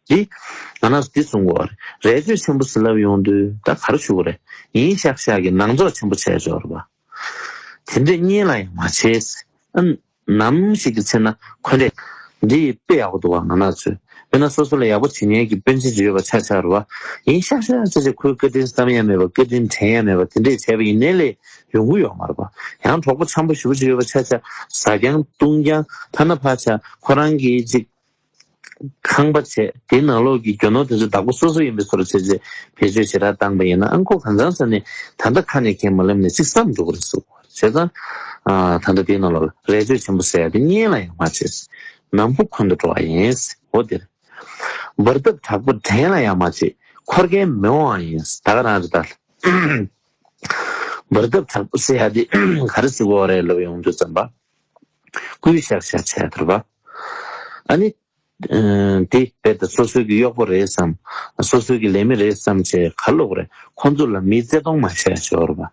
འདི་ང་རང་ཚོ་འདི་གསུང་གི་ཡོད་རེད། རས་ཆོད་ཆེན་པོ་ཟེར་ལབ་ཡོང་དུས་ད་ག་རེ་ཞུ་གི་རེད། ཡིན་ཤག་ཤག་གི་ནང་འཛོག་ཆེན་པོ་བྱས་ཆོག་རེད་བ། དེ་འདྲས་གཉེན་ལ་ཡང་མ་བྱེད། ཨ། ནམ་ཞིག་གི་ཚེ་ན་འཁོན་འགྲས་འདི་དཔེ་ཡག་པོ་འདུག་བ། ང་རང་ཚོས་དཔེར་ན་སོ་སོ་ལ་ཡག་པོ་བྱེད་མཁན་གྱི་དཔོན་ཆེན་ཅིག་ཡོད་པ་ཆ་བཞག་རེད་བ། ཡིན་ཤག་ཤག་ཅིག་ཅིག་ཁོའི་བཀའ་དྲིན་བསམ་ཡ་མེད་པ། བཀའ་དྲིན་དྲན་ཡ་མེད་པ། དེ་འདྲས་བྱས་པ་ཡིན་ནའི་ལས་ཡོང་གི་ཡོད་མ་རེད་བ། ཡང་གྲོགས་པོ་འཆམ་པོ་ཞེ་པོ་ཅིག་ཡོད་པ་ཆ་བཞག་ཟ་རྐྱང་བཏུང་རྐྱང་ཐ་ན་ཕར་ཆག་ཁོ་རང་གིས་ཅིག་ཁང་པ་བྱས། དེའི་ནང་ལོགས་ཀྱི་རྒྱུ་ནོར་དེ་ཚོ་བདག་པོ་སོ་སོ་ཡིན་པའི་བཟོ་འདྲ་བྱས་བྱས་བེད་སྤྱོད་ཞེ་དྲག་བཏང་པ་ཡིན་ན། ཨང་ཁོ་གང་ཚང་ས་ནས་ད་ལྟ་ཁ་ནས་གན་མ་ལབ་ནས་ཅིག་བསམ་འགྲོ་གི་རེད་ཟེར་གོ། བྱས་ཙང་། ཨ། ད་ལྟ་དེའི་ནང་ལོགས་ལ་རས་ཆོད་ཆེན་པོ་ཟེར་ཡ་དེ་གཉེན་ལ་ཡང་མ་བྱེད། ནམ་ཕུགས་འཁོན་དུ་འགྲོ་བ་ཡིན། འོ་དེ་རེད། འབར་འདབ་དྲག་པོ་བྲན་ལ་ཡང་མ་བྱེད། འཁོར་མཁན་མི་འོང་བ་ཡིན། ད་ག་རང་རེད་ད། འབར་འདབ་དྲག་པོ་ཟེར་ཡ་དེ་ག་རེ་ཟེར་དགོས་རེད་ལབ་ཡོང་དུས་ཙམ་པ། སྐུལ་ཤག་ཤག་བྱས་དར་བ། ཨ་ནི། ཨ། དེ་རྦད་དེ་སོ་སོའི་གི་གཡོག་པོ་རེད་བསམ། སོ་སོའི་གི་ལས་མི་རེད་བསམ་བྱས་ག་ལབ་དགོས་རེད། ཁོང་ཚོ་ལ་མིའི་བརྩེ་གདུང་མ་བཤད་ཤོར་བ།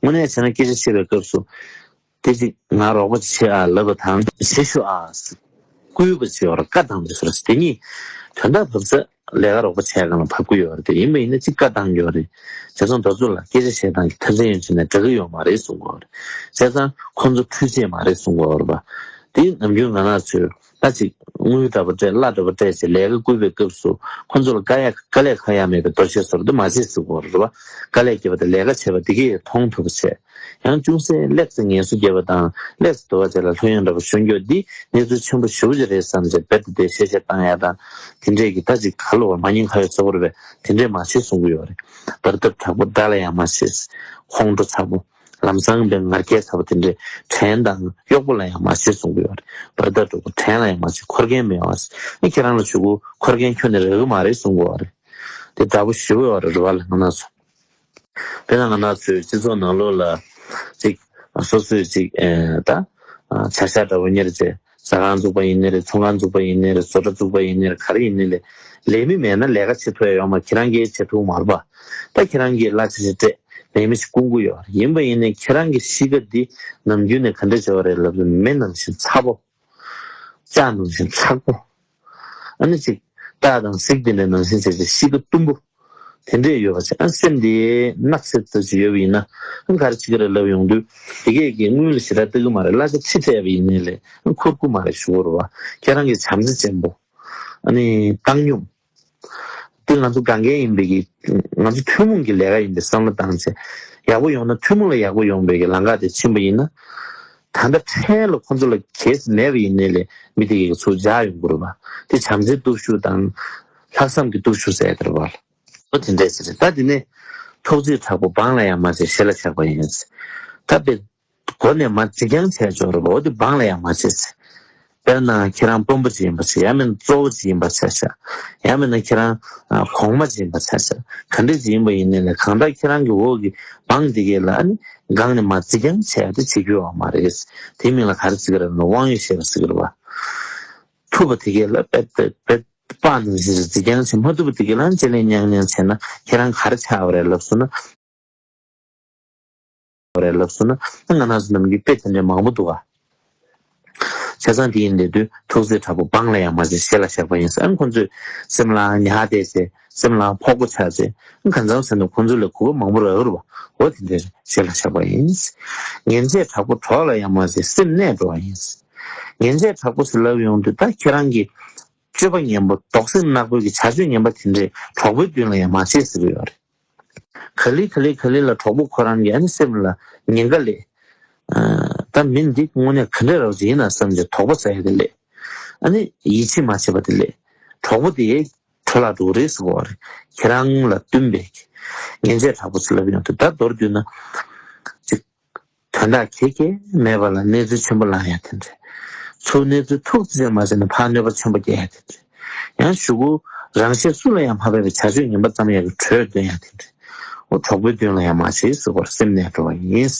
དངོས་གནས་བྱས་ན་སྐད་ཆ་བཤད་པའི་སྐབས་སུ། དེ་ཅིག་ང་རོགས་པ་ཅིག་བྱེད་ཨ་ལབ་པ་དང་། བྱེད་ཤོག་ཨ། སྐུལ་བ་ཅིག་ཡོད་རེད། བཀའ་བཏང་བ་ཞིག་རེད། དེ་གཉིས་དོན་དག་བབས་ཚེ་ལས་ཀ་རོགས་པ་བྱས་སྒང་ལ་བབས་ཀྱི་ཡོད་རེད། དེ་ཡིན་པ་ཡིན་ན་ཅིག་བཀའ་བཏང་གི་ཡོད་རེད། བྱས་ཙང་དེ་ཚོ་ལ་སྐད་ཆ་བཤད་སྟངས་ཀྱི་མཐའ་མཚན་ཡོད་ཅེ་ན་འགྲིག་གི་ཡོད་མ་རེད་གསུང་གི་ཡོད་རེད། བྱས་ཙང་ཁོང་ཚོ་འཕྲུལ་ཆས་མ་རེད་གསུང་གི་ཡོད་རེད་པ། དེ་ནམ་རྒྱུན་ང་རང་ཚོས་ད་ཅིག་དངུལ་འདྲ་པོ་སྤྲད། གླ་འདྲ་པོ་སྤྲད་ཅེས་ལས་ཀ་བསྐུལ་བའི་སྐབས་སུ་ཁོང་ཚོ་ལ་དཀའ་ཡ་དཀའ་ལས་ཁག་ཡ་མེད་པའི་འདོར་བཤད་བཟོ་འདྲ་དེ་མ་བྱེད་གསུང་གི་ཡོད་རེད་པ། དཀའ་ལས་བརྒྱབ་པ་དང་ལས་ཀ་བྱས་པ་དེ་གས་མཐོང་ཐུབ་པ་བྱས། ཡང་ཅུང་ཟད་ལེགས་སུ་ངལ་གསོ་བརྒྱབ་པ་དང་། ལེགས་སུ་དུ་བ་བྱས་ལ་ལྷོད་ཡངས་འདྲ་པོ་ཤོར་རྒྱུ་འདི་གནས་ཚུལ་ཆེན་པོ་ཞེ་པོ་ཅིག་རེད་བསམ་བྱས་རྦད་དེ་བཤད་བཤད་བཏང་ཡ་དང་། དེ་འདྲས་ཀྱི་ད་ཅིག་ག་ལབ་དགོས་རེད། མ་ཉེས་ཁ་གཡོགས་ཟེར་དགོས་རེད་པས། དེ་འདྲས་མ་བྱེད་གསུང་གི་ཡོད་རེད། འབར་འདབ་དྲག་པོ་དགྲ་ལ་ཡང་མ་བྱེད། ཁོང་ཁྲོ་ཚ་པོ། ལམ་སང་པའི་ངར་སྐད་ཚ་པོ་དེ་འདྲས་བྲན་དང་གཡོག་པོ་ལ་ཡང་མ་བྱེད་གསུང་གི་ཡོད་རེད། འབར་འདབ་དྲག་པོ་བྲན་ལ་ཡང་མ་བྱེད། འཁོར་མཁན་མི་ཡོང་བ། ཨ་ཁྱེད་རང་ལ་ཞུ་གུ་འཁོར་མཁན་ཁྱོན་ནས་རག་གི་མ་རེད་གསུང་གི་ཡོད་རེད། དེ་འདྲ་པོ་ཞེ་པོ་ཡོད་རེད་རེད་བ་ལ་ང་རང་ཚོ། དཔེར་ན་ང་རང་ཚོའི་སྤྱི་ཚོགས་ནང་ལོགས་ལ་ཅིག་སོ་སོས་ཅིག་ཨེ་ད་བྱ་ཤ་འདྲ་པོ་གཉེར་བྱས། ཟ་ཁང་བཙུགས་པ་ཡིན་ནའི་རེད། ཚོང་ཁང་བཙུགས་པ་ཡིན་ནའི་རེད། བཟོ་གྲྭ་བཙུགས་པ་ཡིན་ནའི་རེད། ག་རེ་ཡིན་ནའི་ལས་ལས་མི་མེད་ན་ལས་ཀ་བྱེད་ཐུབ་ཡ་ཡོད་མ། ཁྱེད་རང་གིས་བྱེད་ཐུབ་མ་རེད་པ། ད་ཁྱེད་རང་གིས་གླ་ཆ་ཞིག་སྤྲད། ལས་མི་ཞིག་བསྐུང་གི་ཡོད་རེད། ཡིན་པ་ཡིན་ནའི་ཁྱེད་རང་གི་གཤིས་ཀ་འདི་ནམ་རྒྱུན་ནས་ག་འདྲ་བྱེད་པ་རེད་ལབ་ན་མེ་ནང་བཞིན་ཚ་པོ། ལྕགས་ནང་བཞིན་ཚ་པོ། ཨ་ནི་ཅིག་སྟག་དང་གཟིག་དེ་འདྲ་ནང་བཞིན་བྱས་བྱས་གཤིས་ཀ་གཏུམ་པོ། དེ་འདྲས་ཡོད་པ་ཅིག་ཨ་སེམས་དེ་ནག་སེ་ཙམ་ཅིག་ཡོད་པ་ཡིན་ན། ཨ་ག་རེ་བྱེད་ཀྱི་རེད་ལབ་ཡོང་དུས། དེ་གས་ཀྱིས་དངུལ་ལ་ཞེ་དྲག་ལྟ་གི་མ་རེད། གླ་ཆ་ཁྲི་སྤྲད་པ་ཡིན་ནའི་ལས་ཨ་འཁོར་གི་མ་རེད་ཞུ་གི་རེད་བ། ཁྱེད་རང་གི་བྱམས་བརྩེ་ཆེན་པོ། ཨ་ནི་བཏང་སྙོམས། དེ་ང་ཚོ་གང་གས་ཡིན་པའི་གི། ང་ཚོ་ཐུན་མོང་གི་ལས་ཀ་ཡིན་པའི་བསམ་བློ་བཏང་བྱས། ཡག་པོ་ཡོང་ན་ཐུན་མོང་ལ་ཡག་པོ་ཡོང་པའི་གི་ལམ་ཁ་དེ་ཕྱིན་པ་ཡིན་ན། ད་ལྟ་འཕྲལ་ལ་ཁོ་ཚོ་ལ་གལ་སྲིད་མེད་པ་ཡིན་ནའི་ལས་མི་དེ་གས་ཚུར་འཇགས་ཡོང་གི་རེད་བ། དེ་བྱམས་བརྩེའི་སྟོབས་ཤུགས་དང་། ལྷག་བསམ་གྱི་སྟོབས་ཤུགས་ཟེར་དེ་རེད་བ། ཨོ་དེ་འདྲས་ཟེར། ད་དེ་ནས་ཐོག་བརྩེགས་དྲག་པོ་འབངས་ལ་ཡང་མ་བྱེད། ཞེ་ལ་ཆགས་པ་ཡིན། ད་དཔེ་སྒོ་ནས་མར་འཇིག་རྐྱང་བྱས་འཇོག་རེད་བ། ཨོ་དེ་འབངས་ལ་ཡང་མ་བྱེད་ཟེར། དཔེར་ན་ཁྱེད་རང་དཔོན་པོ་ཅིག་ཡིན་པ་བྱས། ཡང་མིན་ན་གཙོ་བོ་ཅིག་ཡིན་པ་ཆ་བཞག་ཡང་མིན་ན་ཁྱེད་རང་ཨ་གོང་མ་ཅིག་ཡིན་པ་ཆ་བཞག་ག་འདྲ་ཅིག་ཡིན་པ་ཡིན་ནའི་ལས། གང་ལྟར་ཁྱེད་རང་གི་འོག་གི་འབངས་དེ་གས་ལ་ཨ་ནི་སྒང་ནས་མར་རྩིས་རྐྱང་བྱས་ཏེ་བྱེད་རྒྱུ་ཡོད་མ་རེད། དེའི་མིང་ལ་ག་རེ་ཟེར་གི་རེད་ན་དབང་ཡོད་ཤེས་པ་ཟེར་གི་རེད་བ། ཐུབ་པ་དེ་གས་ལ་དཔེ་དཔེ་དཔེ་དཔའ་ནང་བཞིན་རྩིས་རྐྱང་བྱེད། མ་ཐུབ་པ་དེ་གས་ལ་ཨ་ནི་ལྕེ་ལེན་མྱ་ངན་ལེན་བྱས་ན་ཁྱེད་རང་ག་རེ་ཆགས་པ་རེད་ལབ་སོང་ན། རེད་ལབ་སོང་ན། ང་རང་ཚོ་ནམ་རྒྱུན་དཔེ་དེ་འདྲ་མང་པོ་འདུག་ག་བྱས་ཙང་དེ་ཡིན་དེ་དུས་ཐུགས་བརྩེ་དྲག་པོ་འབངས་ལ་ཡང་མ་བྱེད། གཞན་ལ་བཞག་པ་ཡིན་ཟེར། ཨ་ནི་ཁོང་ཚོས་སེམས་ལའང་ཉར་བསྡད་བྱས། སེམས་ལའང་ཕོག་པོ་ཆགས་བྱས། ཨ་ནི་གང་ཙམ་ཟེར་ན་ཁོང་ཚོ་ལ་གོ་སྐབས་མང་པོ་རག་གི་རེད་བ། འོ་དེ་འདྲ་གཞན་ལ་བཞག་པ་ཡིན། ངན་བྱས་དྲག་པོ་གྲོགས་ལ་ཡང་མ་བྱེད། སེམས་གནས་འགྲོ་བ་ཡིན། ངན་བྱས་དྲག་པོ་ཟེར་ལབ་ཡོང་དུས་ད་ཁྱེད་རང་གི་སྤྱོད་པ་ངན་པ་དོགས་སེམས་ནག་པོ་གི་བྱ་སྤྱོད་ངན་པ་དེ་འདྲས་གྲོགས་པོའི་མདུན་ལ་ཡང་མ་བྱེད་ཟེར་གི་ཡོད་རེད། ག་ལེ་ག་ལེ་ག་ལེ་ལ་གྲོགས་པོ་ཁོ་རང་གིས་ཨ་ནི་སེམས་ལ་ཉེན་ཁ་སླེབས། ཨ་ད་མི་འདི་དངོས་གནས་ག་འདྲས་ར་བ་ཅིག་ཡིན་ན་བསམ་བྱས་དོགས་པ་ཟ་ཡ་དེ་སླེབས། ཨ་ནི་ཡིད་ཆེས་མ་བྱེད་པ་དེ་སླེབས། གྲོགས་པོ་དེ་འཕྲོ་བརླག་འགྲོ་གི་རེད་ཟེར་གོ་བ་རེད། ཁྱེད་རང་ལ་བསྟུན་པའི་ངན་བྱས་དྲག་པོ་ཟེར་ལབ་ཡོང་དུས། ད་མདོར་བསྡུས་ན་ཅིག་དོན་དག་གལ་གལ་མེད་པ་ལ་གནས་ཚུལ་ཆེན་པོ་ལངས་ཡ་དེ་འདྲས། ཚུར་གནས་ཚུལ་ཐུག་ཙམ་མ་ཟིན་ན་ཕར་གནོད་པ་ཆེན་པོ་སྐྱེལ་ཡ་དེ་འདྲས། ཡང་གཞུག་གུ་རང་གཞན་སུ་ལ་ཡང་མ་ཕན་པའི་བྱ་སྤྱོད་ངན་པ་བརྩམ་ཡ་གི་གྲོས་འདོན་ཡ་དེ་འདྲས། འོ་གྲོགས་པོའི་མདུན་ལ་ཡང་མ་བྱེད་ཟེར་བར་སེམས་གནས་འགྲོ་བ་ཡིན།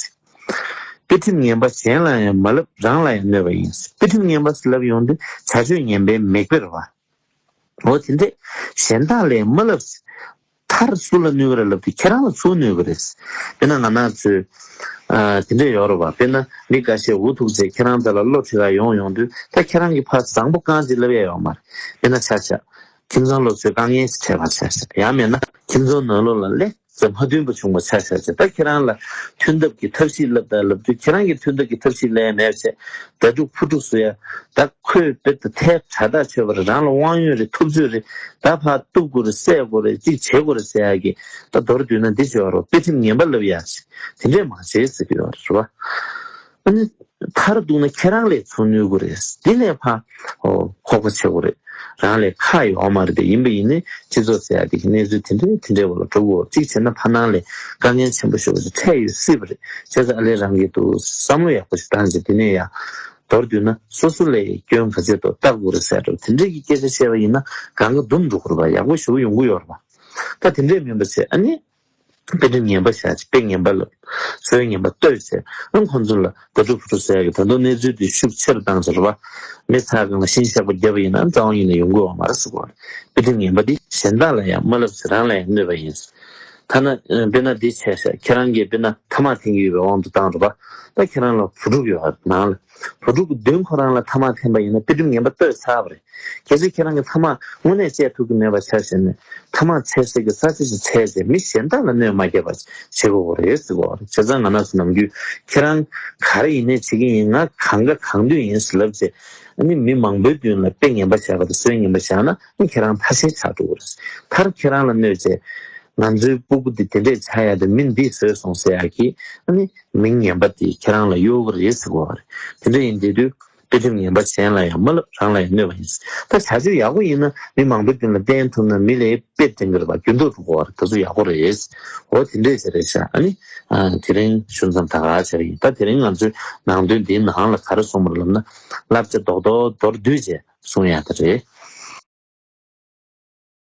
དཔེ་ཁྲིམས་ངན་པ་གཞན་ལ་ཡང་མ་བསླབ། རང་ལ་ཡང་གནོད་པ་ཡིན། དཔེ་ཁྲིམས་ངན་པ་ཟེར་ལབ་ཡོང་དུས་བྱ་སྤྱོད་ངན་པའི་མིག་དཔེ་རེད་བ། འོ་དེ་འདྲས་གཞན་དག་ལ་མ་བསླབ། མཐར་སུ་ལ་གནོད་གི་རེད་ལབ་དུས་ཁྱེད་རང་ལ་ཚུར་གནོད་གི་རེད། དཔེར་ན་ང་རང་ཚོའི་ཨ་དེ་འདྲས་ཡོད་རེད་བ། དཔེར་ན་མི་འགའ་ཤས་འུ་ཐུག་བྱས་ཁྱེད་རང་དེ་ལ་བློ་ཁྲིད་ག་ཡོང་ཡོང་དུས་ད་ཁྱེད་རང་གིས་ཕར་བཟང་པོ་རྐང་གཅིག་ལབ་ཡ་ཡོད་མ་རེད། དཔེར་ན་ཆ་བཞག་ཁྱིམ་ཚང་སློབ་གསོའི་དཀའ་ངལ་ཞིག་འཕྲད་པ་ཆ་བཞག་ཡང་མིན་ན་ཁྱིམ་ཚང་ནང་ལོགས་ལ་ལས་ཟེར་མ་མཐུན་པ་བྱུང་བ་ཆ་བཞག་བྱས། ད་ཁྱེད་རང་ལ་མཐུན་ཐབས་ཀྱི་ཐབས་ཤེས་ལབ་དང་ལབ་དུས་ཁྱེད་རང་གིས་མཐུན་ཐབས་ཀྱི་ཐབས་ཤེས་ལེན་མེད་བྱས་ད་ཕྲུག་ཕུ་ཕྲུག་བཟོ་ཡ། ད་ཁོས་དཔེ་ད་ཐལ་དྲག་ཐག་ཆོད་པ་རེད། རང་ལ་དབང་ཡོད་རེད། ཐུབ་ཚོད་རེད། ད་ཕར་གཏུབ་དགོས་རེད། བསད་དགོས་རེད། ཅིག་བྱེད་དགོས་རེད་ཟེར་ཡ་གི་ད་མདོར་བསྡུས་ན་འདི་བྱེད་པ་རོ། དཔེ་ཁྲིམས་ངན་པ་ལབ་ཡ་ཞིག་དེ་འདྲས་མ་བྱེད་ཟེར་གི་ཡོད་རེད་བ། ཨ་ནི་མཐར་གཏུགས་ན་ཁྱེད་རང་ལས་ཚུར་གནོད་དགོས་རེད། འདི་ལས་ཕར་ཨོ་ཁོག་པ་ཆེ་དགོས་རེད། རང་ལས་ཁག་ཡོད་མ་རེད་དེ། ཡིན་པ་ཡིན་ནའི་སྤྱི་ཚོགས་ཟེར་ཡ་དེ་གི་གནས་ཚུལ་དེ་འདྲའི་དེ་འདྲའི་བ་ལ་འགྲོ་དགོས། གཅིག་བྱས་ན་ཕ་ནང་ལས་དཀའ་ངལ་ཆེན་པོ་ཞེ་པོ་ཞིག་འཕྲད་ཡོད་སྲིད་པ་རེད། བྱས་ཙང་ཨ་ལས་རང་གིས་འདུག་བསམ་བློ་ཡག་པོ་ཞིག་བཏང་རྗེས་དེ་ནས་ཡ་མདོར་བསྡུས་ན་སོ་སོ་ལས་སྐྱོན་ག་ཚད་འདུག་བལྟ་དགོས་རེད་ཟེར་འགྲོ། དེ་འདྲའི་གི་སྐད་ཆ་བཤད་པ་ཡིན་ན་གང་ག་འདུམ་འགྲོ་གི་རེད་པ། ཡག་པོ་ཞེ་པོ་ཡོང་གི་ཡོད་རེད་པ། ད་དེ་འདྲས་མིན་པ་བྱས་ཨ་ནི། དཔེ་ཁྲིམས་ངན་པ་བཞག་ཅིག་དཔེ་ངན་པ་ལབ། སྲོལ་ངན་པ་གཏོད་བྱས། ཨང་ཁོང་ཚོ་ལ་དགའ་སྤྲོ་ཕུ་ཕྲུག་ཟེར་ཡ་གི་ད་དུང་གནས་ཚུལ་དེ་ཤུགས་ཆེ་རུ་བཏང་ཟེར་བ། མི་ཚ་གང་ལ་ཤིང་གཤགས་པ་བརྒྱབ་པ་ཡིན་ན་རྩ་བ་ཉིད་ནས་ཡོང་གི་ཡོད་མ་རེད་ཟེར་གོ། དཔེ་ཁྲིམས་ངན་པ་འདི་གཞན་དག་ལ་ཡང་མ་ལབ་ཟེར། རང་ལ་ཡང་གནོད་པ་ཡིན་ཟེར། ཐ་ན་དཔེར་ན་འདི་བྱས་ཤག་ཁྱེད་རང་གིས་དཔེར་ན་ཐ་མག་འཐེན་གྱི་ཡོད་པའི་དབང་དུ་བཏང་རེད་པ། ད་ཁྱེད་རང་ལ་བུ་ཕྲུག་ཡོད་ནང་ལ། བུ་ཕྲུག་གི་མདུན་ཁོ་རང་ལ་ཐ་མག་འཐེན་པ་ཡིན་ན་དཔེ་ཁྲིམས་ངན་པ་གཏོད་ཚར་བ་རེད། གལ་སྲིད་ཁྱེད་རང་གིས་ཐ་མག་དངོས་གནས་བཅད་ཐུབ་ཀྱི་མེད་པ་ཆ་བཞག་ནས་ཐ་མག་འཚེར་སའི་གི་ས་ཆ་ཞིག་འཚོལ་བྱས་མི་གཞན་དག་ལ་གནོད་མ་སྐྱེལ་བ་བྱེད་དགོས་པ་རེད་ཟེར་གོ་རེད། བྱས་ཙང་ང་རང་ཚོ་ནམ་རྒྱུན་ཁྱེད་རང་ག་རེ་ཡིན་ནའི་བྱེད་ཀྱི་ཡིན། ང་གང་ག་གང་འདོད་ཡིན་ཟེར་ལབ་བྱས་ཨ་ནི་མི་མང་པོའི་མདུན་ལ་དཔེ་ངན་པ་བཞག་པ་དང་སྲོལ་ངན་པ་བཞག་ན་ཨ་ནི་ཁྱེད་རང་ཐ་ཤལ་ཆགས་འགྲོ་གི་རེད། མཐར་ཁྱེད་རང་ལ་གནོད་བྱས་ང་ཚོའི་སྤུ་གུ་འདི་དེ་འདྲས་ཆགས་ཡ་དང་མི་འདིས་བཟོས་སོང་ཟེར་ཡ་གི་ཨ་ནི་མིང་ངན་པ་དེ་ཁྱེད་རང་ལ་གཡོག་གི་རེད་ཟེར་གོ་བ་རེད། དེ་འདྲ་ཡིན་དུས་དུས་དཔེ་ཁྲིམས་ངན་པ་གཞན་ལ་ཡང་མ་ལབ། རང་ལ་ཡང་གནོད་པ་ཡིན། ད་བྱ་སྤྱོད་ཡག་པོ་ཡིན་ན་མི་མང་པོའི་མདུན་ལ་བསྟན་ཐུབ་ན་མི་ལ་དཔེ་འདྲེན་གི་རེད་པ། འགྱུར་ལྡོག་འགྲོ་གོ་བ་རེད། ད་ཚོ་ཡག་པོ་རེད། འོ་དེ་འདྲས་ཟེར་རེད་ཤག་ཨ་ནི་ཨ་དེ་རིང་ཞུ་མཚམས་ད་ག་ཟེར་ཡིན། ད་དེ་རིང་ང་ཚོའི་ནང་དོན་འདིའི་ནང་ལ་ག་རེ་གསུངས་པ་རེད་ལབ་ན་བསླབ་བྱ་རྡོག་རྡོག་མདོར་བསྡུས་བྱས་གསུང་ཡག་ད་རེད།